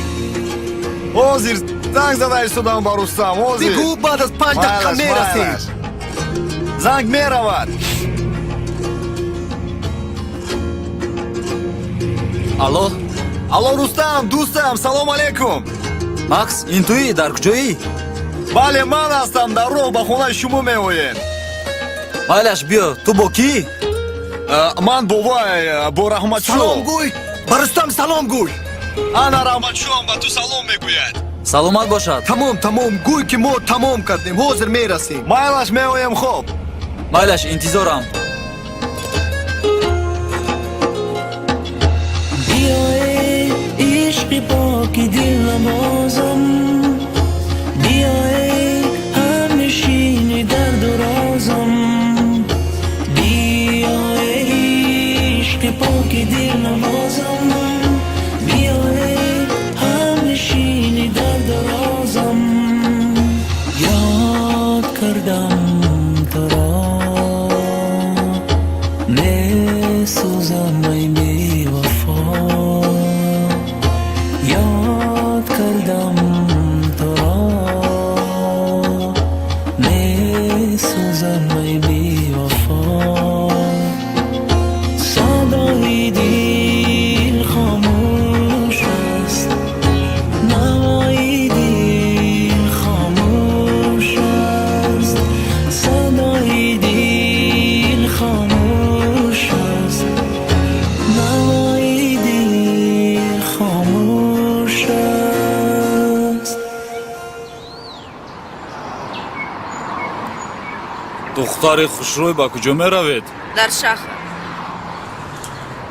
Ҳозир занг зада истодам ба Рустам, ҳозир. Бигӯ, баъд аз 5 дақиқа Майлаш, мерасем. майлаш. Занг меравад. Алло. Алло, Рустам, дӯстам, салом алейкум. Макс, ин туӣ? Дар куҷоӣ? Бале, ман ҳастам, дар роҳ ба хонаи шумо меоем. Майлаш, биё. Ту бо кӣ? Ман бо вай, бо Раҳматшо. Салом гӯй ба Рустам, салом гӯй. Ана, Раҳматшоам ба ту салом мегӯяд. Саломат бошад. Тамом, тамом, гӯй, ки мо тамом кардем, ҳозир мерасем. Майлаш, меоем, хоб. Майлаш, интизорам. Биё, эй ишқи поки дилнавозам, биё, эй ҳамнишини дарду розам. Биё, эй ишқи поки дилнавозам, биё, эй ҳамнишини Кардам туро, месӯзам, ай бевафо. Ёд кардам туро, месӯзам, ай бевафо. Садои дил хомӯш аст, навои дил хомӯш аст, садои дил хомӯш аст, навои дил хомӯш аст. Духтари хушрӯй, ба куҷо меравед? Дар шаҳр.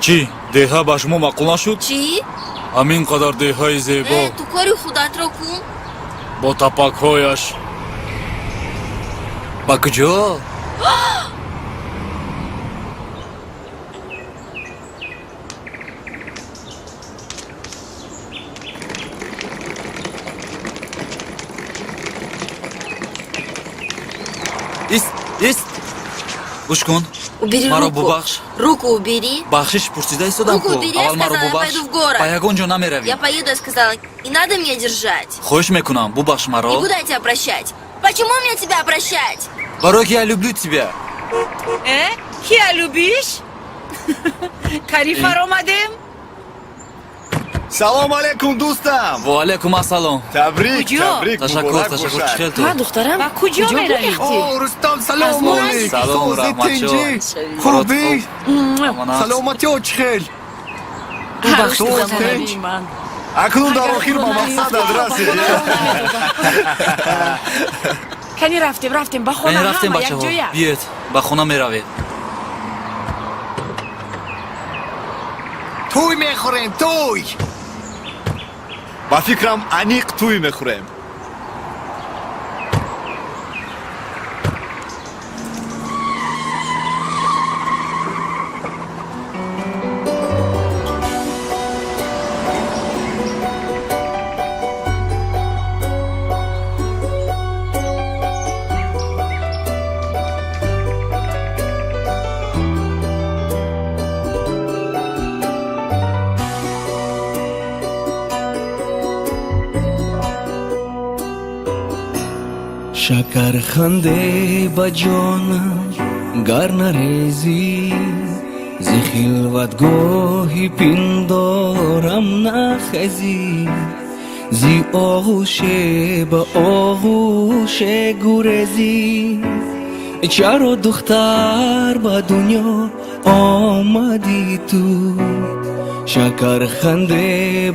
Чӣ, деҳа ба шумо маъқул нашуд? Чӣ? Ҳамин қадар деҳаи зебо. Э, ту кори худатро кун. Бо тапакҳояш. Ба куҷо? Ист, ист, гӯш кун. Убери Маро руку. бубахш. Руку убери. Бахшиш пурсида истодам Руку ку. убери, я Аввал маро сказала, я бубахш. пойду в город. Ба ягон ҷо намеравӣ. Я поеду, я сказала. Не надо меня держать. Хоҳиш мекунам, бубахш маро. Не буду я тебя прощать. Почему мне тебя прощать? Барое ки я люблю тебя. Э, кия любишь? Кари фаромадем? Салом алейкум, дӯстам! Ва алайкум ассалом. Табрик. Куҷо? Табрик. Ташаккур. Муборак Ташаккур. бошад. Чӣ хел ту? Ҳа, духтарам. Ба куҷо меравӣ? О, Рустам, салом алейк. Салом, Сози, раҳматҷон. тинҷӣ, хубӣ? Амонат. Саломатиҳо чӣ хел? Бубахш, Соз, духтарам. тинҷ? Ман. Акнун дар охир ба мақсадат расидӣ. Кани рафтем, рафтем ба хона. Яъне рафтем. Ҳама Бачаҳо, якҷоя. биёед, ба хона меравем. Тӯй мехӯрем, тӯй. Ба фикрам, аниқ тӯй мехӯрем. Шакарханде ба ҷонам гар нарезӣ, зи хилватгоҳи пиндорам нахезӣ, зи оғӯше ба оғӯше гурезӣ. Чаро, духтар, ба дунё омадӣ ту? Шакарханде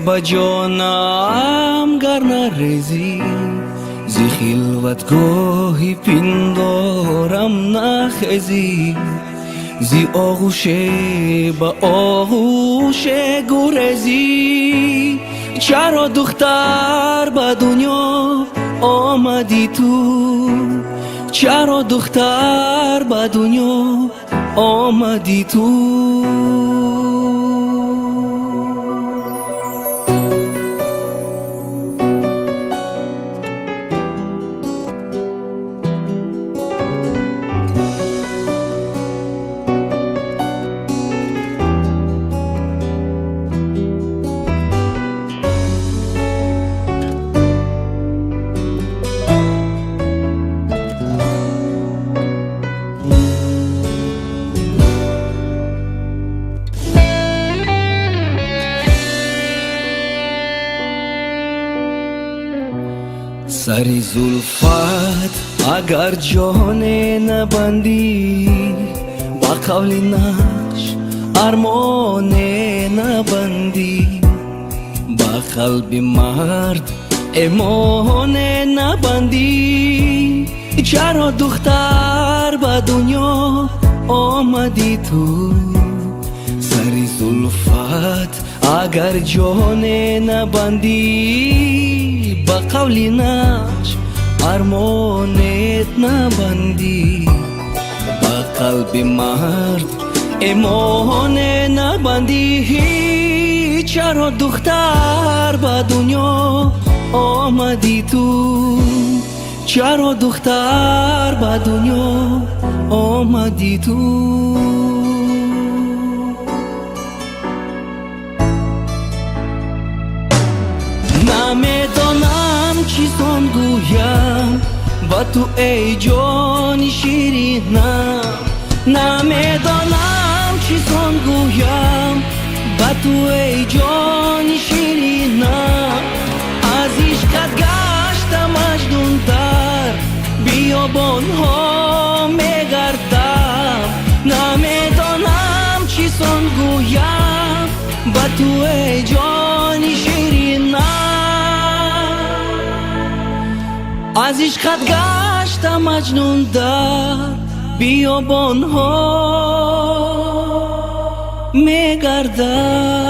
ба ҷонам гар нарезӣ, зи хилватгоҳи пиндорам нахезӣ, зи оғӯше ба оғӯше гурезӣ. Чаро, духтар, ба дунё омадӣ ту? Чаро, духтар, ба дунё омадӣ ту? Сари зулфат агар ҷоне набандӣ, ба қавли нақш армоне набандӣ, ба қалби мард эмоне набандӣ. Чаро, духтар, ба дунё омадӣ ту? Сари зулфат агар ҷоне набандӣ, ба қавли нақш армонет набандӣ, ба қалби мард эмоне набандӣ. Чаро, духтар, ба дунё омадӣ ту? Чаро, духтар, ба дунё омадӣ ту? Намедонам, чӣ сон гӯям ба ту, эй ҷони ширинам. Намедонам, чӣ сон гӯям ба ту, эй ҷони ширинам. Аз ишқат гашта маҷнун, дар биёбонҳо мегардам. Намедонам, чӣ сон гӯям ба ту, эй ҷони ширинам. Аз ишқат гашта маҷнун, дар биёбонҳо мегардам.